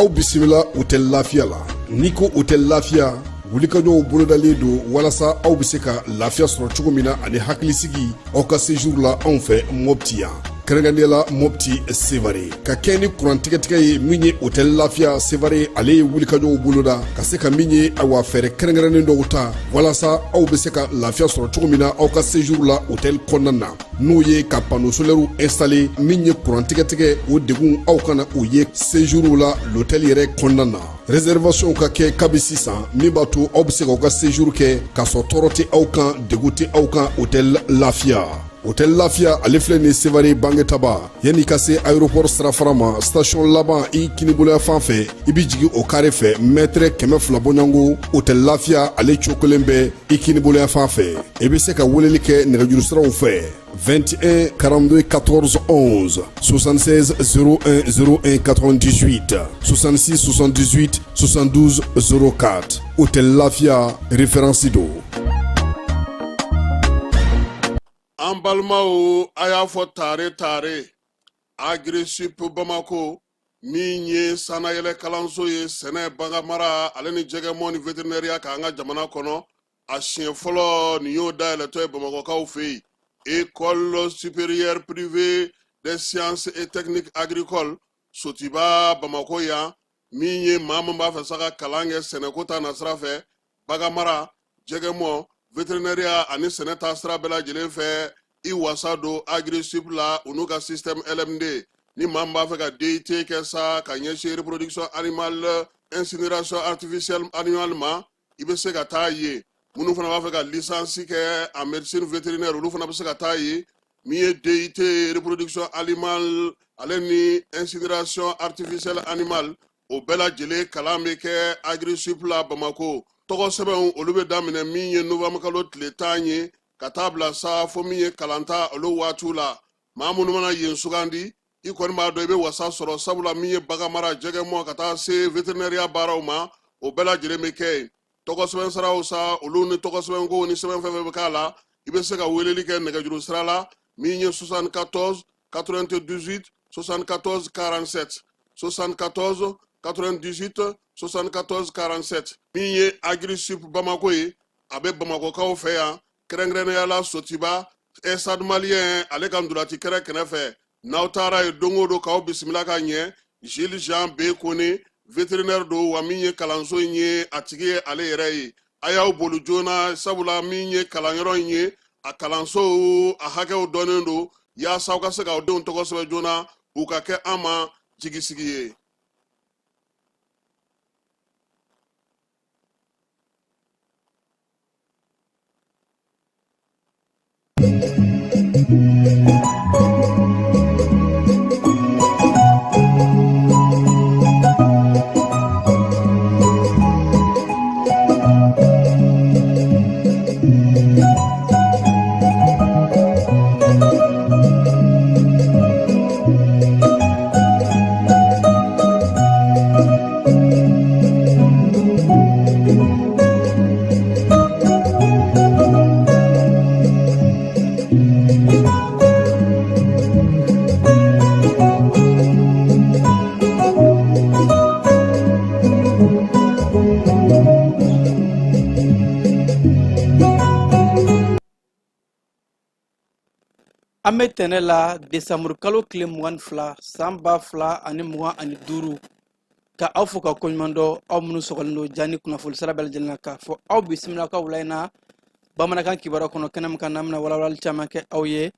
Aw bisimila Hôtel Lafiya la. N'i ko Hôtel Lafiya, wulikajɔw bolodalen don walasa aw bɛ se ka lafiya sɔrɔ cogo min na ani hakilisigi aw ka séjour la anw fɛ Mopti yan, kɛrɛnkɛrɛnnenya la Mopti Sevare. Ka kɛ ni kuran tigɛtigɛ ye, min ye Hôtel Lafiya Sevare, ale ye wulikajɔw boloda ka se ka min ye, awa, fɛɛrɛ kɛrɛnkɛrɛnnen dɔw ta walasa aw bɛ se ka lafiya sɔrɔ cogo min na aw ka séjour la hôtel kɔnɔna na, n'o ye ka panneau solaire installé. Min ye kuran tigɛtigɛ, o degun aw kana o ye séjour la l'hôtel yɛrɛ kɔnɔna na. Réservation ka kɛ kabi sisan, min b'a to aw bɛ se k'aw ka séjour kɛ k'a sɔrɔ tɔɔrɔ tɛ aw kan, degun tɛ aw kan. Hôtel Lafiya, Hôtel Lafiya, ale filɛ nin Sevare Bangetaba, yanni ka se aéroport sirafara ma, station laban i kiniboloya fan fɛ, i bɛ jigin o carré fɛ, mètre 200 bɔɲɔgɔnko, Hôtel Lafiya ale cokolen bɛ i kiniboloya fan fɛ. I bɛ se ka weleli kɛ nɛgɛjuru siraw fɛ: 21 42 14 11, 76 01 01 98, 66 78 72 04. Hôtel Lafia, référence don. An balimaw, a y'a fɔ tare tare. Agrisip Bamako, min ye sannayɛlɛ kalanso ye sɛnɛ, baganmara ale ni jɛgɛmɔ ni vétérinaire k'an ka jamana kɔnɔ, a siɲɛ fɔlɔ nin y'o dayɛlɛtɔ ye Bamakɔkaw fɛ yen. École supérieure privée des sciences et techniques agricoles, Sotiba, Bamakɔ yan. Min ye maa min b'a fɛ sa ka kalan kɛ sɛnɛko ta nasira fɛ, baganmara, jɛgɛmɔ, vétérinaire ani sɛnɛ ta sira bɛɛ lajɛlen fɛ, i wasa don Agrisip la, u n'u ka système LMD. Ni maa min b'a fɛ ka DUT kɛ sa ka ɲɛsin reproduction animale, insémination artificielle animale ma, i bɛ se ka taa yen. Minnu fana b'a fɛ ka licence kɛ en médecine vétérinaire, olu fana bɛ se ka taa yen. Min ye DUT reproduction animale ale ni insémination artificielle animale, o bɛɛ lajɛlen kalan bɛ kɛ Agrisip la Bamako. Tɔgɔ sɛbɛnw, olu bɛ daminɛ min ye novembre kalo tile 10 ye ka taa bila sa fo min ye kalanta olu waatiw la. Maa minnu mana yen sugandi, i kɔni b'a dɔn i bɛ wasa sɔrɔ, sabula min ye baganmara, jɛgɛmɔ ka taa se vétérinaire baaraw ma, o bɛɛ lajɛlen bɛ kɛ yen. Tɔgɔ sɛbɛn siraw sa, olu ni tɔgɔ sɛbɛnko ni sɛbɛn fɛn fɛn bɛ k'a la, i bɛ se ka weleli kɛ nɛgɛjuru sira la, min ye 74 98 74 47, 74 98 74 47. Min ye Agrisip Bamako ye, a bɛ Bamakɔkaw fɛ yan, kɛrɛnkɛrɛnnenya la Sotiba, Stade Malien ale ka ntolaci kɛrɛ kɛrɛfɛ. N'aw taara yen don o don, k'aw bisimila ka ɲɛ. Gilles Jean B Kone, vétérinaire don, wa min ye kalanso in ye, a tigi ye ale yɛrɛ ye. A y'aw boli joona, sabula min ye kalanyɔrɔ in ye, a kalansow a hakɛw dɔnnen don, yaasa aw ka se k'aw denw tɔgɔ sɛbɛn joona, u ka kɛ an ma jigisigi ye. An bɛ tɛnɛ la, desanburu kalo tile 22, san 2025, ka aw fo ka koɲuman dɔn, aw minnu sɔgɔlen don ja ni kunnafoni sira bɛɛ lajɛlen na, k'a fɔ aw bisimila ka wula in na bamanankan kibaruya kɔnɔ, kɛnɛ min kan n'an bɛna walawalali caman kɛ aw ye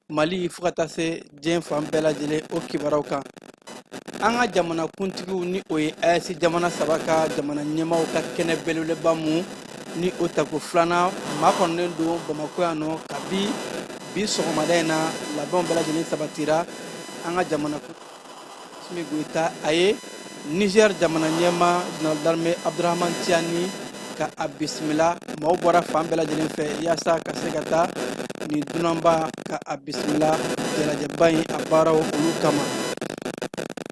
Mali fo ka taa se diɲɛ fan bɛɛ lajɛlen o kibaruyaw kan. An ka jamana kuntigiw, ni o ye AES jamana saba ka jamana ɲɛmaaw ka kɛnɛ belebeleba mun ni o tako filanan makɔnɔnen don Bamakɔ yan nɔ, kabi bi sɔgɔmada in na, labɛnw bɛɛ lajɛlen sabatira. An ka jamana Asimi Goyita, a ye Niger jamana ɲɛmaa général d'armée Abdurahman Tiani ka a bisimila. Maaw bɔra fan bɛɛ lajɛlen fɛ yaasa ka se ka taa nin dunanba ka a bisimila jalajɛba in a baaraw olu kama.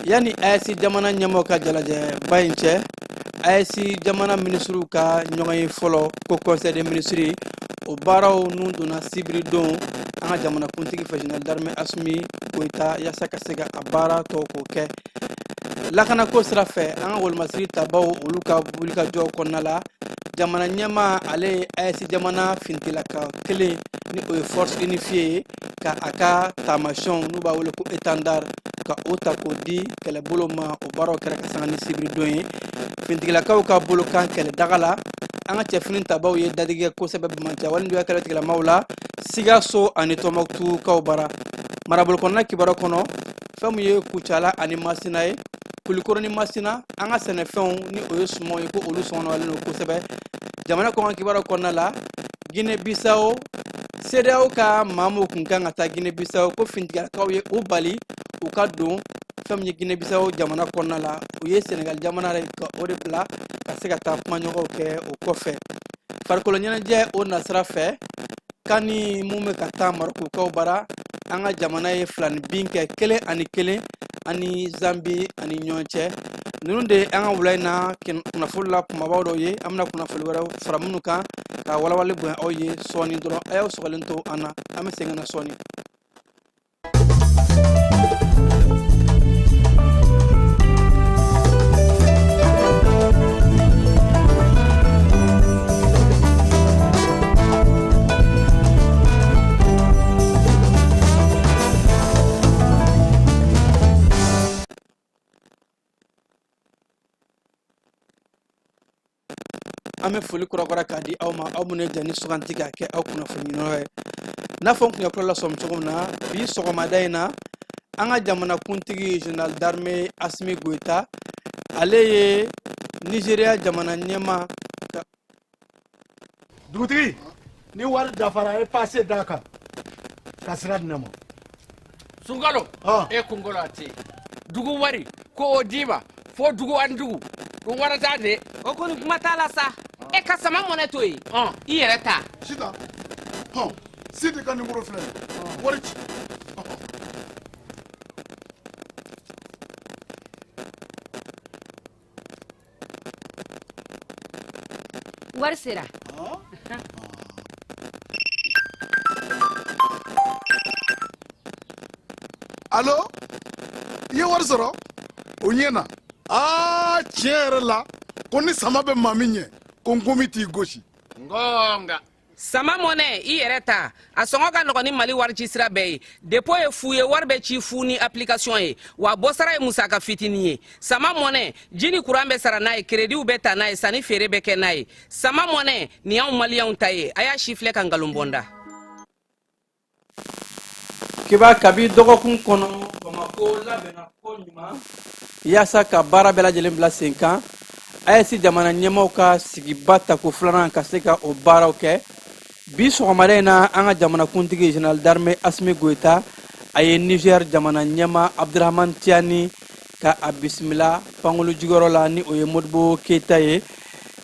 Yanni AES jamana ɲɛmaaw ka jalajɛba in cɛ, AES jamana minisiriw ka ɲɔgɔnye fɔlɔ ko conseil des ministres, o baaraw nun donna sibiri don an ka jamanakuntigi fɛ, général d'armée Asimi Goyita, yaasa ka se ka a baara tɔ k'o kɛ. Lakanako sira fɛ, an ka wolomasiri tabaw olu ka wulikajɔ kɔnɔna la, jamana ɲɛmaa ale ye AES jamana finitigilaka kelen ni o ye force unifiée ye, ka a ka taamasiyɛnw n'u b'a wele ko étendard, ka o ta k'o di kɛlɛbolo ma. O baaraw kɛra ka sanga ni sibiridon ye finitigilakaw ka bolokan kɛlɛdaga la. An ka cɛfini tabaw ye dadigi kɛ kosɛbɛ banbaanciya wale juguya kɛlɛ tigilamaw la Sikaso ani Tɔnbɔkutukaw bara. Marabolo kɔnɔna kibaru kɔnɔ, fɛn min ye Kucala ani Masina ye, Kulikoro ni Masina, an ka sɛnɛfɛnw ni o ye sumanw ye, ko olu sɔngɔ nɔgɔyalen don kosɛbɛ. Jamana kɔkan kibaru kɔnɔna la, Guinée Bissau, CEDEAO ka maa minnu kun kan ka taa Guinée Bissau, ko finitigilakaw ye u bali u ka don fɛn min ye Guinée Bissau jamana kɔnɔna la. U ye Senegal jamana ka o de bila ka se ka taa kumaɲɔgɔnw kɛ o kɔfɛ. Farikolo ɲɛnajɛ o nasira fɛ, CAN mun bɛ ka taa Marɔkukaw bara, an ka jamana ye filani bin kɛ 1-1 ani Zambi ani ɲɔgɔn cɛ. Ninnu de ye an ka wula in na kunnafoni la kumabaw dɔw ye. An bɛna kunnafoni wɛrɛw fara minnu kan ka walawalali bonya aw ye sɔɔni dɔrɔn. A y'aw sɔgɔlen to an na, an bɛ segin ka na sɔɔni. An bɛ foli kurakura k'a di aw ma, aw minnu ye jani suganti k'a kɛ aw kunnafoni ɲiniyɔrɔ ye. N'a fɔ n tun ye kulo lasɔmi cogo min na, bi sɔgɔmada in na, an ka jamanakuntigi général d'armée Asimi Goyita, ale ye Nizeriya jamana ɲɛmaa ka Dugutigi, ni wari dafara, e pase d'a kan ka sira di ne ma. Sunkalo, e kunkolo a tɛ dugu wari ko o d'i ma fo dugu ani dugu ɗum warata de. O kɔni kuma t'a la sa. E ka sama mɔnɛ to yen, i yɛrɛ ta. Sitan, hɔn, Sidi ka nimoro filɛ nin, wari ci. Wari sera. Alo, i ye wari sɔrɔ o ɲɛ na. Aa, tiɲɛ yɛrɛ la, ko ni sama bɛ maa min ɲɛ, ko nkomi t'i gosi. Ngonga. Sama mɔnɛ, i yɛrɛ ta, a sɔngɔ ka nɔgɔn ni Mali wari ci sira bɛɛ ye. Dépôt ye fu ye, wari bɛ ci fu ni application ye, wa bɔsara ye musaka fitinin ye. Sama mɔnɛ, ji ni kuran bɛ sara n'a ye, créditw bɛ ta n'a ye, sanni feere bɛ kɛ n'a ye. Sama mɔnɛ nin y'anw maliyɛnw ta ye. A y'a si filɛ ka nkalon bɔ n da. Kiba, kabi dɔgɔkun kɔnɔ, Bamako labɛnna ko ɲuman yaasa ka baara bɛɛ lajɛlen bila sen kan, AES jamana ɲɛmaaw ka sigiba tako filanan ka se ka o baaraw kɛ. Bi sɔgɔmada in na, an ka jamanakuntigi général d'armée Asimi Goyita, a ye Niger jamana ɲɛmaa Abdurahman Tiani ka a bisimila pankulu jigiyɔrɔ la, ni o ye Modibo Keyita ye.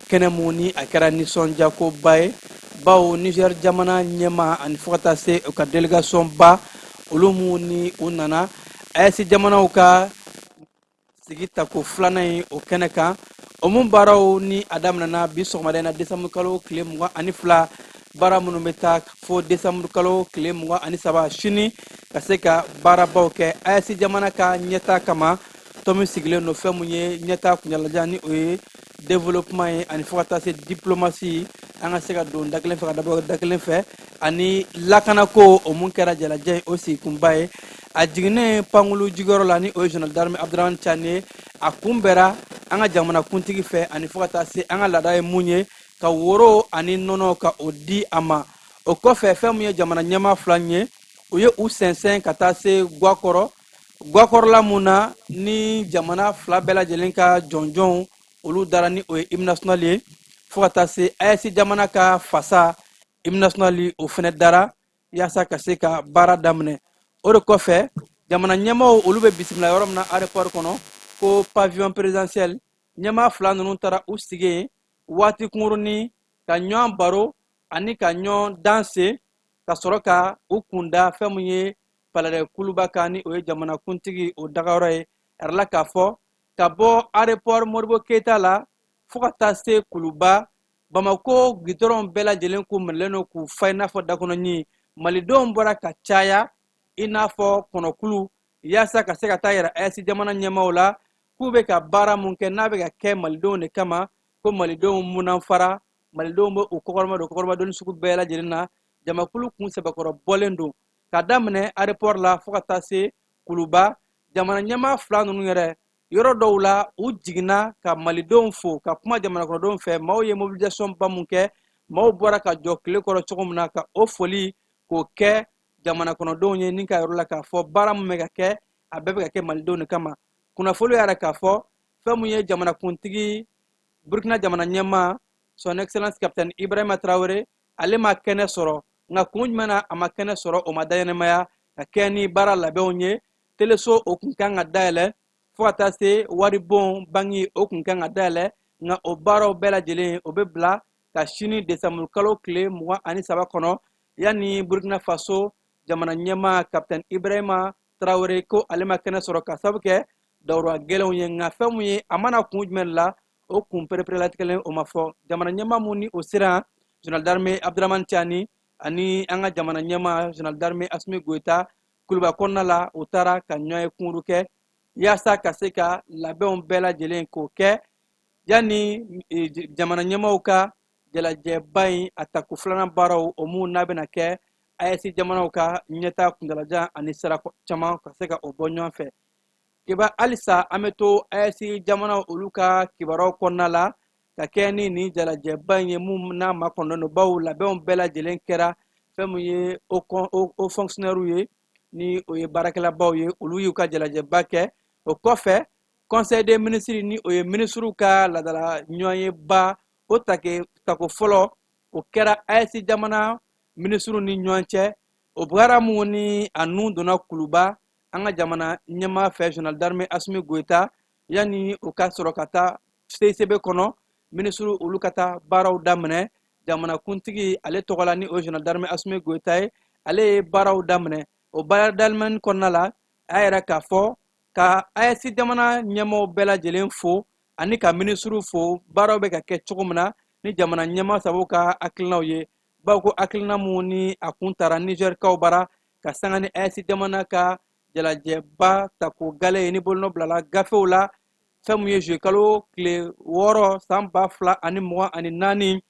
Kɛnɛ mun ni a kɛra nisɔndiyakoba ye, bawo Niger jamana ɲɛmaa ani fo ka taa se u ka délégation ba, olu mun ni u nana AES jamanaw ka sigi tako filanan ye o kɛnɛ kan, o mun baaraw ni a daminɛna bi sɔgɔmada in na, desanburu kalo tile 22, baara minnu bɛ taa fo desanburu kalo tile 23 sini, ka se ka baarabaw kɛ AES jamana ka ɲɛtaa kama. Tɔn min sigilen don fɛn mun ye ɲɛtaa kuntaalajan, ni o ye développement ye, ani fo ka taa se diplomatie, an ka se ka don da kelen fɛ ka dabɔ da kelen fɛ, ani lakanako, o mun kɛra jalajɛ ye o sigikunba ye. A jiginnen pankulu jigiyɔrɔ la, ni o ye général d'armée Abdurahmane Tiani ye, a kunbɛra an ka jamana kuntigi fɛ, ani fo ka taa se an ka laada ye mun ye, ka woro ani nɔnɔ ka o di a ma. O kɔfɛ, fɛn mun ye jamana ɲɛmaa fila ye, u ye u sɛnsɛn ka taa se Gwakɔrɔ. Gwakɔrɔla mun na ni jamana fila bɛɛ lajɛlen ka jɔnjɔnw olu dara, ni o ye hymne national ye, fo ka taa se AES jamana ka fasa hymne national o fɛnɛ dara yaasa ka se ka baara daminɛ. O de kɔfɛ, jamana ɲɛmaaw olu bɛ bisimila yɔrɔ min na aéroport kɔnɔ, ko pavillon présidentiel, ɲɛmaa fila ninnu taara u sigi yen waati kunkurunin ka ɲɔgɔn baro ani ka ɲɔgɔn danse, ka sɔrɔ ka u kunda fɛn mun ye palais kuluba kan, ni o ye jamanakuntigi o dagayɔrɔ ye. A yɛrɛ la k'a fɔ ka bɔ aéroport Modibo Keyita la fo ka taa se Kuluba, Bamako gidɔrɔn bɛɛ lajɛlen k'u minɛlen don k'u fa i n'a fɔ dakɔnɔɲin. Malidenw bɔra ka caya i n'a fɔ kɔnɔkulu yaasa ka se ka taa yɛrɛ AES jamana ɲɛmaaw la. K'u bɛ ka baara mun kɛ, n'a bɛ ka kɛ malidenw de kama, ko malidenw munanfara, malidenw bɛ u kɔkɔrɔma don kɔkɔrɔmadonni sugu bɛɛ lajɛlen na. Jamakulu kun sɛbɛkɔrɔ bɔlen don ka daminɛ aéroport la fo ka taa se Kuluba. Jamana ɲɛmaa fila ninnu yɛrɛ, yɔrɔ dɔw la, u jiginna ka malidenw fo, ka kuma jamana kɔnɔdenw fɛ. Maaw ye mobilisation ba mun kɛ, maaw bɔra ka jɔ tile kɔrɔ cogo min na ka o foli k'o kɛ jamana kɔnɔdenw ye, ni ka yɔrɔ la k'a fɔ baara min bɛ ka kɛ, a bɛɛ bɛ ka kɛ malidenw de kama. Kunnafoni yɛrɛ k'a fɔ fɛn mun ye, jamanakuntigi, Burkina jamana ɲɛmaa, Son Excellence Capitaine Ibrahima Traoré, ale ma kɛnɛ sɔrɔ. Nka kun jumɛn na a ma kɛnɛ sɔrɔ, o ma daɲɛnɛmaya. Ka kɛ ni baara labɛnw ye, teleso o kun kan ka dayɛlɛ, fo ka taa se waribon banki o kun kan ka dayɛlɛ. Nka o baaraw bɛɛ lajɛlen, o bɛ bila ka sini desanburu kalo tile 23 kɔnɔ. Yanni Burkina Faso jamana ɲɛmaa Capitaine Ibrahima Traoré, ko ale ma kɛnɛ sɔrɔ ka sababu kɛ dawura gɛlɛnw ye. Nka fɛn mun ye, a mana kun jumɛn la, o kun pereperelatigɛlen o ma fɔ. Jamana ɲɛmaa mun ni o sera, général d'armée Abdramane Tiani ani an ka jamana ɲɛmaa général d'armée Assimi Goïta, Kuluba kɔnɔna la, u taara ka ɲɔgɔn ye kunkuru kɛ yaasa ka se ka labɛnw bɛɛ lajɛlen k'o kɛ yanni jamana ɲɛmaaw ka jalajɛba in a tako filanan baaraw, o mun n'a bɛna kɛ AES jamanaw ka ɲɛta kuntalajan ani sira caman ka se ka o bɔ ɲɔgɔn fɛ. Kiba halisa, an bɛ to AES jamanaw olu ka kibaruyaw kɔnɔna la ka kɛ ni nin jalajɛba in ye mun n'a makɔnɔnen don, bawo labɛnw bɛɛ lajɛlen kɛra. Fɛn mun ye, o fonctionnaire ye, ni o ye baarakɛlabaw ye, olu y'u ka jalajɛba kɛ. O kɔfɛ, conseil des ministres, ni o ye minisiriw ka ladala ɲɔgɔnyeba, o take tako fɔlɔ, o kɛra AES jamana minisiriw ni ɲɔgɔn cɛ. O baara mun ni a nun donna Kuluba an ka jamana ɲɛmaa fɛ, général d'armée Assimi Goïta, yanni o ka sɔrɔ ka taa CICB kɔnɔ, minisiriw olu ka taa baaraw daminɛ. Jamanakuntigi ale tɔgɔ la, ni o général d'armée Assimi Goïta ye, ale ye baaraw daminɛ. O baara daminɛ kɔnɔna la, a yɛrɛ k'a fɔ ka AES jamana ɲɛmaaw bɛɛ lajɛlen fo ani ka minisiriw fo, baaraw bɛ ka kɛ cogo min na ni jamana ɲɛmaa sababu ka hakilinaw ye, bawo ko hakilina mun ni a kun taara Nizɛrikaw bara ka sanga ni AES jamana ka jalajɛba tako gale ye, ni bolonɔ bilala gafew la. Fɛn mun ye, juillet kalo tile 6 san 2024,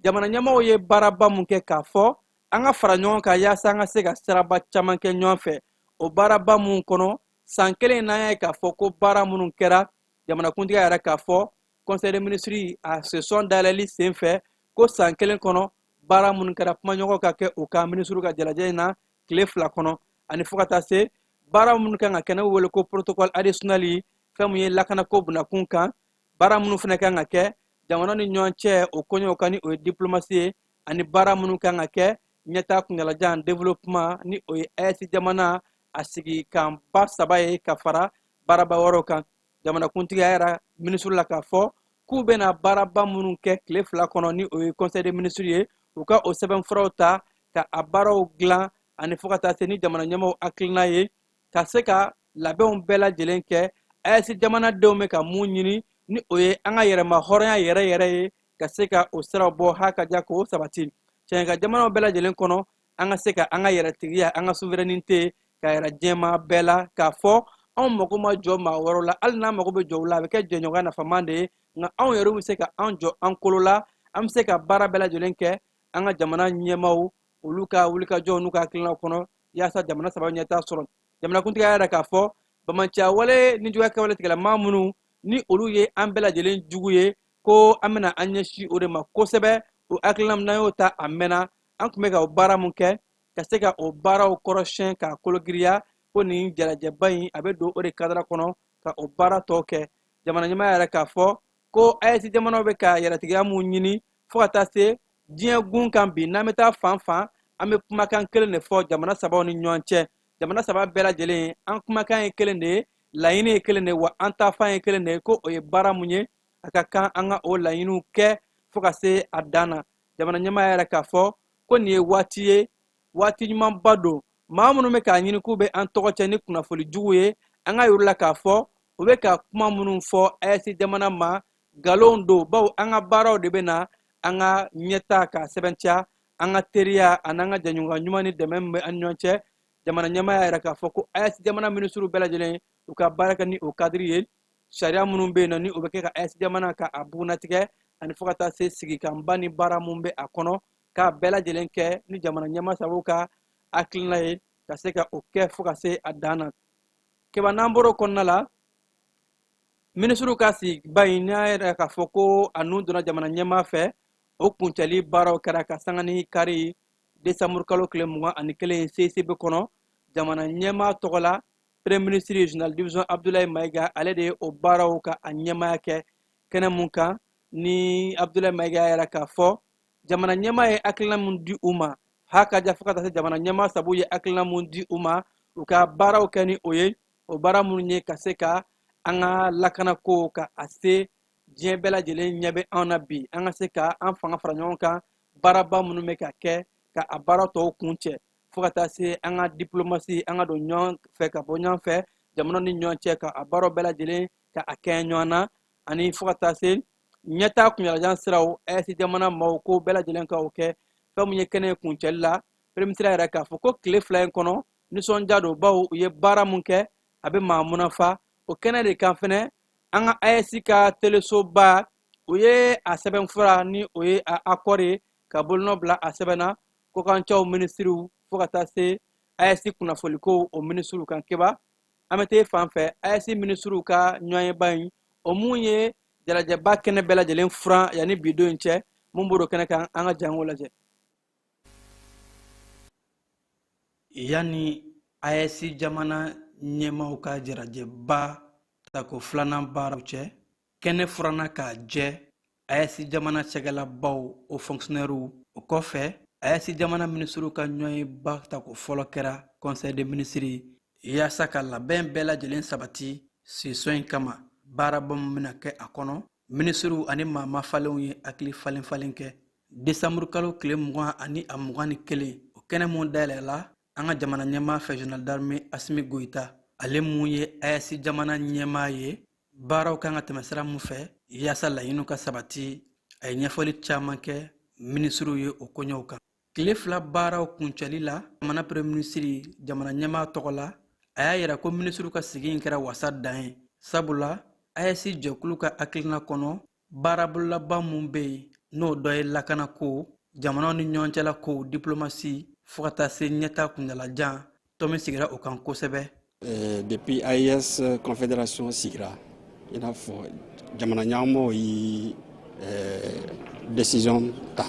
jamana ɲɛmaaw ye baaraba mun kɛ k'a fɔ an ka fara ɲɔgɔn kan yaasa an ka se ka siraba caman kɛ ɲɔgɔn fɛ, o baaraba mun kɔnɔ san kelen n'an y'a ye k'a fɔ ko baara minnu kɛra, jamanakuntigi yɛrɛ k'a fɔ conseil des ministres a session dayɛlɛli sen fɛ ko san kelen kɔnɔ baara minnu kɛra, kumaɲɔgɔn ka kɛ o kan minisiriw ka jalajɛ in na tile 2 kɔnɔ, ani fo ka taa se baara minnu kan ka kɛ, n'o wele ko protocole additionnel, fɛn mun ye lakanako bunakun kan, baara minnu fana kan ka kɛ jamana ni ɲɔgɔn cɛ o koɲɛw kan, ni o ye diplomatie ye, ani baara minnu kan ka kɛ ɲɛtaa kuntalajan, développement, ni o ye AES jamana a sigi kanba saba ye, ka fara baaraba wɛrɛw kan. Jamanakuntigi y'a yira minisiri la k'a fɔ k'u bɛna baaraba minnu kɛ tile 2 kɔnɔ, ni o ye conseil des ministres ye, u ka o sɛbɛnfuraw ta ka a baaraw dilan, ani fo ka taa se ni jamana ɲɛmaaw hakilina ye ka se ka labɛnw bɛɛ lajɛlen kɛ. AES jamanadenw bɛ ka mun ɲini, ni o ye an ka yɛrɛma hɔrɔnya yɛrɛ yɛrɛ ye, ka se ka o siraw bɔ ha ka ja k'o sabati cɛnka jamanaw bɛɛ lajɛlen kɔnɔ, an ka se ka an ka yɛrɛtigiya, an ka souveraineté ka yɛrɛ diɲɛmaa bɛɛ la k'a fɔ anw mago ma jɔ maa wɛrɛw la. Hali n'an mago bɛ jɔ u la, a bɛ kɛ jɛɲɔgɔnya nafaman de ye, nka anw yɛrɛ bɛ se ka an jɔ an kolo la, an bɛ se ka baara bɛɛ lajɛlen kɛ an ka jamana ɲɛmaaw olu ka wulikajɔw n'u ka hakilinaw kɔnɔ yaasa jamana saba ɲɛtaa sɔrɔ. Jamanakuntigi y'a yira k'a fɔ bamanciya wale ni juguya kɛwale tigilama minnu ni olu ye an bɛɛ lajɛlen jugu ye, ko an bɛna an ɲɛsin o de ma kosɛbɛ. O hakilina min n'an y'o ta, a mɛnna, an tun bɛ ka o baara mun kɛ, ka se ka o baaraw kɔrɔsiyɛn k'a kologiriya, ko nin jalajɛba in a bɛ don o de cadre kɔnɔ ka o baara tɔ kɛ. Jamana ɲɛmaa yɛrɛ k'a fɔ ko AES jamanaw bɛ ka yɛrɛtigiya mun ɲini fo ka taa se diɲɛ gun kan bi, n'an bɛ taa fan fan, an bɛ kumakan kelen de fɔ jamana sabaw ni ɲɔgɔn cɛ. Jamana saba bɛɛ lajɛlen, an kumakan ye kelen de ye, laɲini ye kelen de ye, wa an taafan ye kelen de ye, ko o ye baara mun ye, a ka kan an ka o laɲiniw kɛ fo ka se a dan na. Jamana ɲɛmaa yɛrɛ k'a fɔ ko nin ye waati ye, waati ɲumanba don. Maa minnu bɛ k'a ɲini k'u bɛ an tɔgɔ cɛ ni kunnafoni jugu ye, an ka yir'u la k'a fɔ u bɛ ka kuma minnu fɔ AES jamana ma, nkalon don, bawo an ka baaraw de bɛ na an ka ɲɛta k'a sɛbɛntiya, an ka teriya ani an ka jɛɲɔgɔnya ɲuman ni dɛmɛ min bɛ an ni ɲɔgɔn cɛ. Jamana ɲɛmaa y'a yira k'a fɔ ko AES jamana minisiriw bɛɛ lajɛlen, u ka baara kɛ ni o cadre ye. Sariya minnu bɛ yen nɔ, ni o bɛ kɛ ka AES jamana ka a bugunnatigɛ, ani fo ka taa se sigikanba ni baara mun bɛ a kɔnɔ, k'a bɛɛ lajɛlen kɛ ni jamana ɲɛmaa sabu ka hakilina ye ka se ka o kɛ fo ka se a dan na. Keba, n'an bɔra o kɔnɔna la, minisiriw ka sigiba in, n'a yɛrɛ k'a fɔ ko a nun donna jamana ɲɛmaa fɛ, o kuncɛli baaraw kɛra ka sanga ni kari desanburu kalo tile 21 CICB kɔnɔ. Jamana ɲɛmaa tɔgɔ la, premier ministre général division Abdoulaye Mayiga, ale de ye o baaraw ka a ɲɛmaaya kɛ. Kɛnɛ mun kan ni Abdoulaye Mayiga y'a yira k'a fɔ jamana ɲɛmaa ye hakilina mun di u ma, ha ka ja, fo ka taa se jamana ɲɛmaa sabu ye hakilina mun di u ma, u ka baaraw kɛ ni o ye, o baara minnu ye ka se ka an ka lakanako ka a se diɲɛ bɛɛ lajɛlen ɲɛ bɛ anw na bi, an ka se ka an fanga fara ɲɔgɔn kan, baaraba minnu bɛ ka kɛ ka a baara tɔw kuncɛ, fo ka taa se an ka diplomasi, an ka don ɲɔgɔn fɛ ka bɔ ɲɔgɔn fɛ jamana ni ɲɔgɔn cɛ, ka a baaraw bɛɛ lajɛlen ka a kɛ ɲɔgɔn na, ani fo ka taa se ɲɛtaa kuntaalajan siraw, AES jamana maaw ko bɛɛ lajɛlen ka o kɛ. Fɛn mun ye kɛnɛ kuncɛli la, premier ministre yɛrɛ k'a fɔ ko tile 2 in kɔnɔ, nisɔndiya don, bawo u ye baara mun kɛ, a bɛ maa munafa. O kɛnɛ de kan fɛnɛ, an ka AES ka telesoba, u ye a sɛbɛnfura ni o ye a accord ye, ka bolonɔ bila a sɛbɛn na kɔkancɛw minisiriw, fo ka taa se AES kunnafoliko o minisiriw kan. Keba, an bɛ taa fan fɛ, AES minisiriw ka ɲɔgɔnyeba in, o mun ye jalajɛba kɛnɛ bɛɛ lajɛlen furan yanni bi don in cɛ, mun b'o kɛnɛ kan, an ka jango lajɛ. Yanni AES jamana ɲɛmaaw ka jalajɛba tako filanan baaraw cɛ, kɛnɛ furanna k'a jɛ AES jamana cɛgɛlabaw, o fonctionnairew. O kɔfɛ, AES jamana minisiriw ka ɲɔgɔnyeba tako fɔlɔ kɛra, conseil des ministres, yaasa ka labɛn bɛɛ lajɛlen sabati session in kama, baaraba min bɛna kɛ a kɔnɔ. Minisiriw ani maa mafalenw ye hakili falen falen kɛ desanburu kalo tile 20 ani a 21. O kɛnɛ mun dayɛlɛla an ka jamana ɲɛmaa fɛ, général d'armée Asimi Goyita, ale mun ye AES jamana ɲɛmaa ye, baaraw kan ka tɛmɛ sira mun fɛ yaasa laɲiniw ka sabati, a ye ɲɛfɔli caman kɛ minisiriw ye o koɲɛw kan. Tile 2 baaraw kuncɛli la, jamana premier ministre, jamana ɲɛmaa tɔgɔ la, a y'a yira ko minisiriw ka sigi in kɛra wasa dan ye, sabula AES jɛkulu ka hakilina kɔnɔ, baarabololaba mun bɛ yen, n'o dɔ ye lakanako, jamanaw ni ɲɔgɔn cɛla kow, diplomasi, fo ka taa se ɲɛta kuntalajan, tɔn min sigira o kan kosɛbɛ. Depuis AES confédération sigira, i n'a fɔ jamana ɲɛmɔgɔw ye décision ta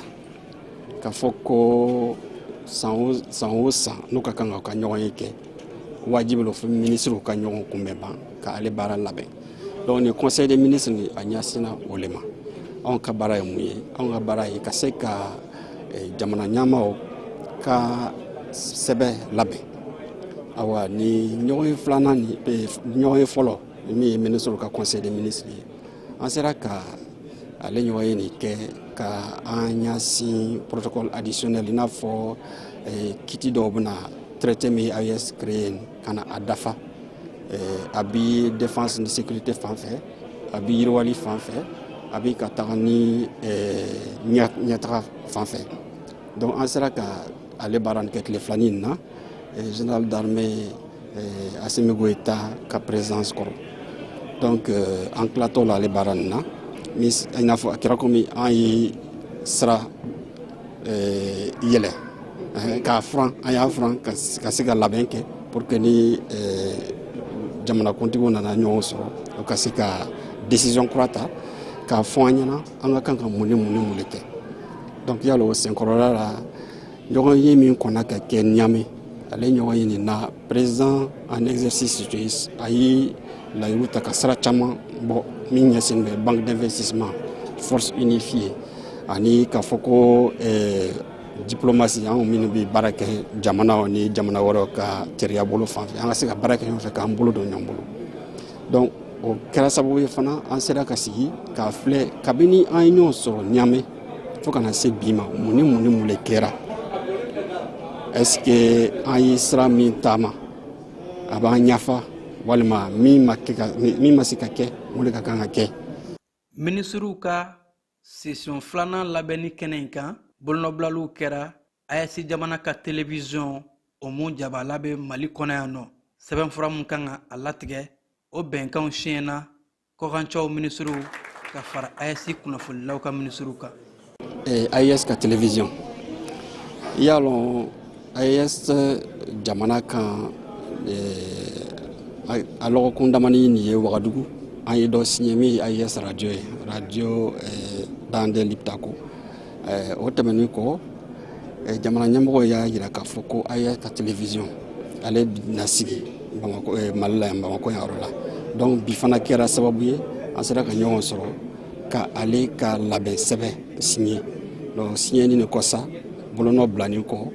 k'a fɔ ko san o san o san, n'u ka kan ka ɲɔgɔn ye kɛ, wajibi lo fo ministres ka ɲɔgɔn kunbɛn ban ka ale baara labɛn. Donc ni conseil des ministres ni a ɲɛsinna o le ma. Anw ka baara ye mun ye? Anw ka baara ye ka se ka jamana ɲɛmaaw ka sɛbɛn labɛn. Awa, ni ɲɔgɔn ye filanan ni ɲɔgɔn ye fɔlɔ min ye ministre ka conseil des ministres ye, an sera ka ale ɲɔgɔn ye nin kɛ ka an ɲɛsin protocole additionnel, i n'a fɔ kiti dɔw bɛna traité min AES créé ka na a dafa. A bi défense ni sécurité fan fɛ, a bi yiriwali fan fɛ, a bi ka taga ni ɲɛtaga fan fɛ. Donc an sera ka ale baara nin kɛ tile filanin in na, général d'armée Assimi Goïta ka présidence kɔrɔ. Donc an tilatɔ la ale baara nin na, i n'a fɔ a kɛra komi an ye sira yɛlɛ k'a furan, an y'a furan ka se ka labɛn kɛ pour que ni jamanakuntigiw nana ɲɔgɔn sɔrɔ, u ka se ka décision kura ta k'a fɔ an ɲɛna an ka kan ka mun ni mun ni mun de kɛ. Donc yala o senkɔrɔla la, ɲɔgɔn ye min kɔnna ka kɛ Niamey, ale ɲɔgɔn ye nin na, président en exercice, a ye layiru ta ka sira caman bɔ min ɲɛsin bɛ banque d'investissement, force unifiée, ani k'a fɔ ko diplomatie, anw minnu bɛ baara kɛ jamanaw ni jamana wɛrɛw ka teriya bolo fan fɛ, an ka se ka baara kɛ ɲɔgɔn fɛ k'an bolo don ɲɔgɔn bolo. Donc o kɛra sababu ye fana, an sera ka sigi k'a filɛ kabini an ye ɲɔgɔn sɔrɔ Niamey fo ka na se bi ma, mun ni mun ni mun de kɛra? Est ce que an ye sira min taama, a b'an ɲafa, walima min ma kɛ ka min ma se ka kɛ, mun de ka kan ka kɛ? Minisiriw ka session filanan labɛnni kɛnɛ in kan, bolonɔbilaliw kɛra AES jamana ka télévision, o mun jabala bɛ Mali kɔnɔ yan nɔ, sɛbɛnfura mun kan ka a latigɛ, o bɛnkanw siɲɛna. Kɔkancɛw minisiriw ka fara AES kunnafonilaw ka minisiriw kan. AES ka télévision, i y'a lɔn, AES jamana kan, a lɔgɔkun damani nin ye, Wagadugu, an ye dɔ signé min ye AES radio ye, radio Dande Liptako. O tɛmɛnen kɔ, jamana ɲɛmɔgɔ y'a jira k'a fɔ ko AES ka télévision, ale na sigi Bamakɔ, Mali la yan, Bamakɔ yan yɔrɔ la. Donc bi fana kɛra sababu ye an sera ka ɲɔgɔn sɔrɔ ka ale ka labɛn sɛbɛn signé. Donc signé nin kɔ sa, bolonɔ bilanin kɔ,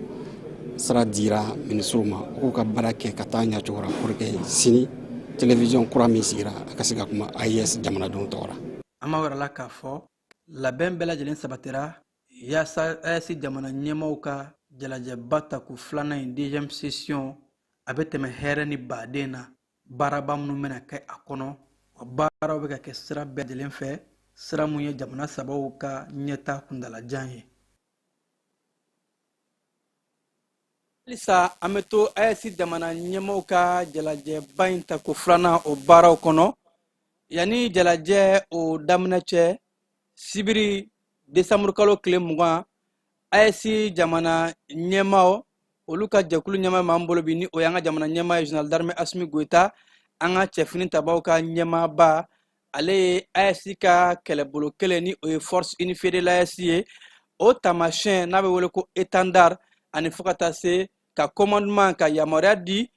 sira dira minisiriw ma u k'u ka baara kɛ ka taa ɲɛ cogo la pour que sini télévision kura min sigira, a ka se ka kuma AES jamanadenw tɔgɔ la. An b'a yɛrɛ la k'a fɔ labɛn bɛɛ lajɛlen sabatira yaasa AES jamana ɲɛmaaw ka jalajɛba tako filanan in, deuxième session, a bɛ tɛmɛ hɛrɛ ni baden na. Baaraba minnu bɛna kɛ a kɔnɔ, wa baaraw bɛ ka kɛ sira bɛɛ lajɛlen fɛ, sira mun ye jamana sabaw ka ɲɛta kundalajan ye. Halisa an bɛ to AES jamana ɲɛmaaw ka jalajɛba in tako filanan o baaraw kɔnɔ. Yanni jalajɛ o daminɛ cɛ, sibiri desanburu kalo tile 20, AES jamana ɲɛmaaw olu ka jɛkulu ɲɛmaa b'an bolo bi, ni o y'an ka jamana ɲɛmaa ye, général d'armée Asimi Goyita, an ka cɛfini tabaw ka ɲɛmaaba. Ale ye AES ka kɛlɛbolo kelen, ni o ye force unifiée de l'AES ye, o taamasiyɛn n'a bɛ wele ko étendard, ani fo ka taa se ka commandement ka yamaruya di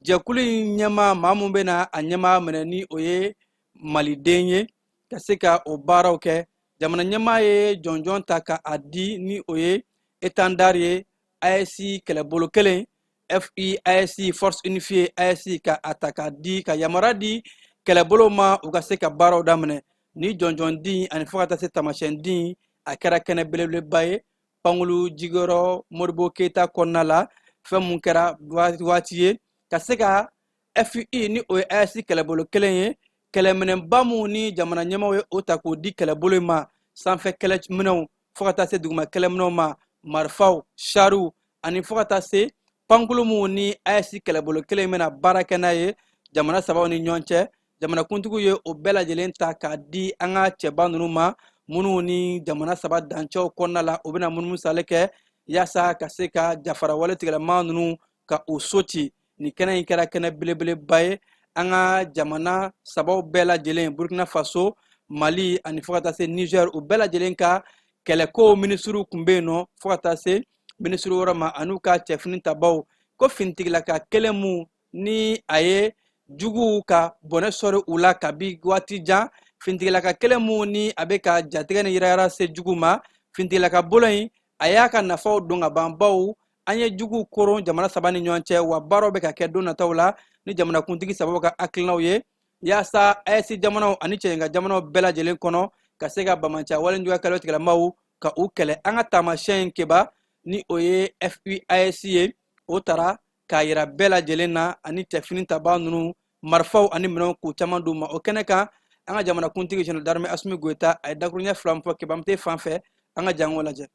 jɛkulu in ɲɛmaa, maa mun bɛna a ɲɛmaa minɛ, ni o ye maliden ye, ka se ka o baaraw kɛ. Jamana ɲɛmaa ye jɔnjɔn ta ka a di, ni o ye étendard ye, AES kɛlɛbolo kelen, FUAES, force unifiée AES, ka a ta k'a di, ka yamaruya di kɛlɛbolo ma u ka se ka baaraw daminɛ. Ni jɔnjɔn di ani fo ka taa se taamasiyɛn di, a kɛra kɛnɛ belebeleba ye pankulu jigiyɔrɔ Modibo Keyita kɔnɔna la. Fɛn mun kɛra waati ye ka se ka FUI, ni o ye AES kɛlɛbolo kelen ye, kɛlɛminɛba mun ni jamana ɲɛmaaw ye o ta k'o di kɛlɛbolo in ma, sanfɛ kɛlɛminɛw fo ka taa se duguma kɛlɛminɛw ma, marifaw, sariw, ani fo ka taa se pankulu mun ni AES kɛlɛbolo kelen bɛna baara kɛ n'a ye jamana sabaw ni ɲɔgɔn cɛ. Jamanakuntigiw ye o bɛɛ lajɛlen ta k'a di an ka cɛba ninnu ma, minnu ni jamana saba dancɛw kɔnɔna la, u bɛna munumunu sale kɛ yaasa ka se ka jafara wale tigɛlama ninnu ka u so ci. Nin kɛnɛ in kɛra kɛnɛ belebeleba ye. An ka jamana sabaw bɛɛ lajɛlen, Burkina Faso, Mali ani fo ka taa se Niger, u bɛɛ lajɛlen ka kɛlɛkow minisiriw tun bɛ yen nɔ, fo ka taa se minisiri wɛrɛ ma, an'u ka cɛfini tabaw ko finitigilaka kelen mun ni a ye juguw ka bɔnɛ sɔrɔ u la kabi waati jan, finitigilaka kelen mun ni a bɛ ka jatigɛ ni yirayira se jugu ma. Finitigilaka bolo in, a y'a ka nafaw don ka ban, baw an ye juguw koron jamana saba ni ɲɔgɔn cɛ, wa baaraw bɛ ka kɛ don nataw la ni jamanakuntigi sabaw ka hakilinaw ye, yaasa AES jamanaw ani cɛɲɛka jamanaw bɛɛ lajɛlen kɔnɔ ka se ka bamanciya walejuguya kɛlɛ tigilamaw ka u kɛlɛ. An ka taamasiyɛn in keba, ni o ye FUAES ye, o tara k'a yira bɛɛ lajɛlen na, ani cɛfini tabaa ninnu, marifaw ani minɛnw k'u caman d'u ma. O kɛnɛ kan, an ka jamanakuntigi général d'armée Asimi Goyita, a ye dakuruɲɛ fila min fɔ Kebamute fan fɛ, an ka jango lajɛ.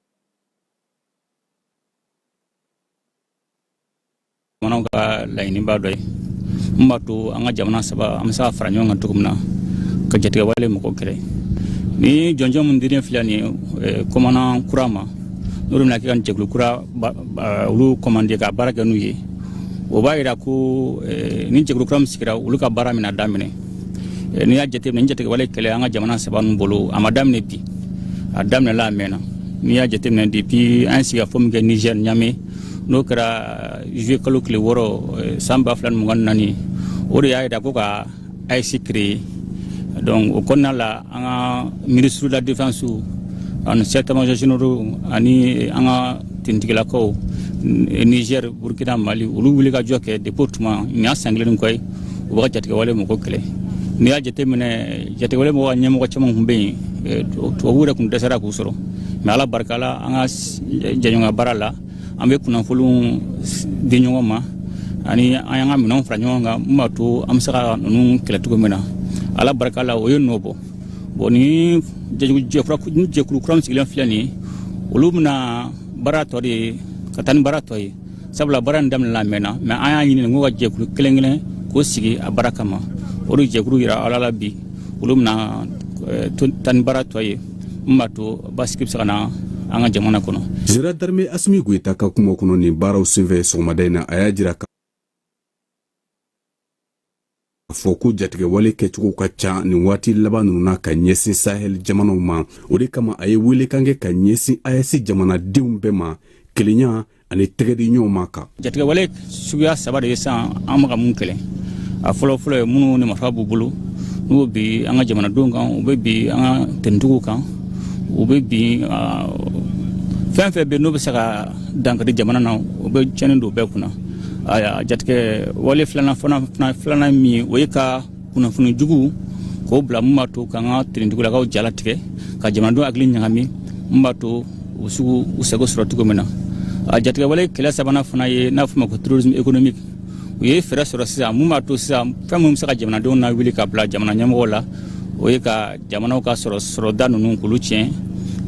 Jamanaw ka laɲiniba dɔ ye mun b'a to an ka jamana saba an bɛ se ka fara ɲɔgɔn kan cogo min na ka jatigɛwale mɔgɔw kɛlɛ. Ni jɔnjɔn min dilen filɛ nin ye commandant kura ma, n'olu bɛna kɛ ka jɛkulu kura olu commander ka baara kɛ n'u ye, o b'a yira ko ni jɛkulu kura min sigira, olu ka baara bɛna daminɛ. N'i y'a jateminɛ, ni jatigɛwale kɛlɛ an ka jamana saba ninnu bolo, a ma daminɛ bi, a daminɛla a mɛnna. N'i y'a jateminɛ, depuis an ye sigikafɔ min kɛ Niger, Niamey, n'o kɛra juillet kalo tile 6 san 2024, o de y'a yira ko ka AES créer. Donc o kɔnɔna la, an ka ministre de la défense ani chef d'état-major généraux ani an ka tenitigilakaw Niger, Burkina, Mali, olu wuli ka jɔ kɛ depuis o tuma. Nin y'a san kelen kɔ ye u bɛ ka jatigɛwale mɔgɔw kɛlɛ. N'i y'a jateminɛ, jatigɛwale mɔgɔw ka ɲɛmɔgɔ caman tun bɛ yen, tubabuw yɛrɛ tun dɛsɛra k'u sɔrɔ. Mais Ala barika la, an ka jɛɲɔgɔnya baara la, an bɛ kunnafoniw di ɲɔgɔn ma ani an y'an ka minɛnw fara ɲɔgɔn kan mun b'a to an bɛ se ka ninnu kɛlɛ cogo min na. Ala barika la, o ye nɔ bɔ. Bon, ni jɛkulu kura min sigilen filɛ nin ye, olu bɛna baara tɔ de ye ka taa ni baara tɔ ye, sabula baara in daminɛna a mɛnna. Mais an y'a ɲini k'u ka jɛkulu kelen kelen k'o sigi a baara kama. O de jɛkulu yira Ala la bi, Olu bɛna taa ni baara tɔ ye min b'a to basigi bɛ se ka na an ka jamana kɔnɔ. Général d'armée Assimi Goïta ka kuma kɔnɔ nin baaraw senfɛ sɔgɔmada in na, a y'a jira k'a fɔ ko jatigɛwale kɛcogo ka ca nin waati laban ninnu na ka ɲɛsin Sahel jamanaw ma. O de kama, a ye welekan kɛ ka ɲɛsin AES jamanadenw bɛɛ ma, kelenya ani tɛgɛdi ɲɔgɔn ma kan. Jatigɛwale suguya saba de ye sisan an bɛ ka mun kɛlɛ. A fɔlɔ fɔlɔ ye minnu ni marifa b'u bolo, n'u bɛ bin an ka jamanadenw kan, u bɛ bin an ka tenitigiw kan, u bɛ bin fɛn fɛn bɛ yen n'o bɛ se ka dankari jamana na, u bɛ tiɲɛni don bɛɛ kunna. Aya, jatigɛ wale filanan fana, filanan min ye, o ye ka kunnafoni jugu k'o bila mun b'a to k'an ka tenitigilakaw jalatigɛ, ka jamanadenw hakili ɲagami, mun b'a to u sugu u sago sɔrɔ cogo min na. A jatigɛ wale kɛlɛ sabanan fana ye n'a fɔ ma ko terrorisme économique. U ye fɛɛrɛ sɔrɔ sisan mun b'a to sisan fɛn minnu bɛ se ka jamanadenw lawuli ka bila jamana ɲɛmɔgɔw la, o ye ka jamanaw ka sɔrɔ sɔrɔda ninnu k'olu tiɲɛ.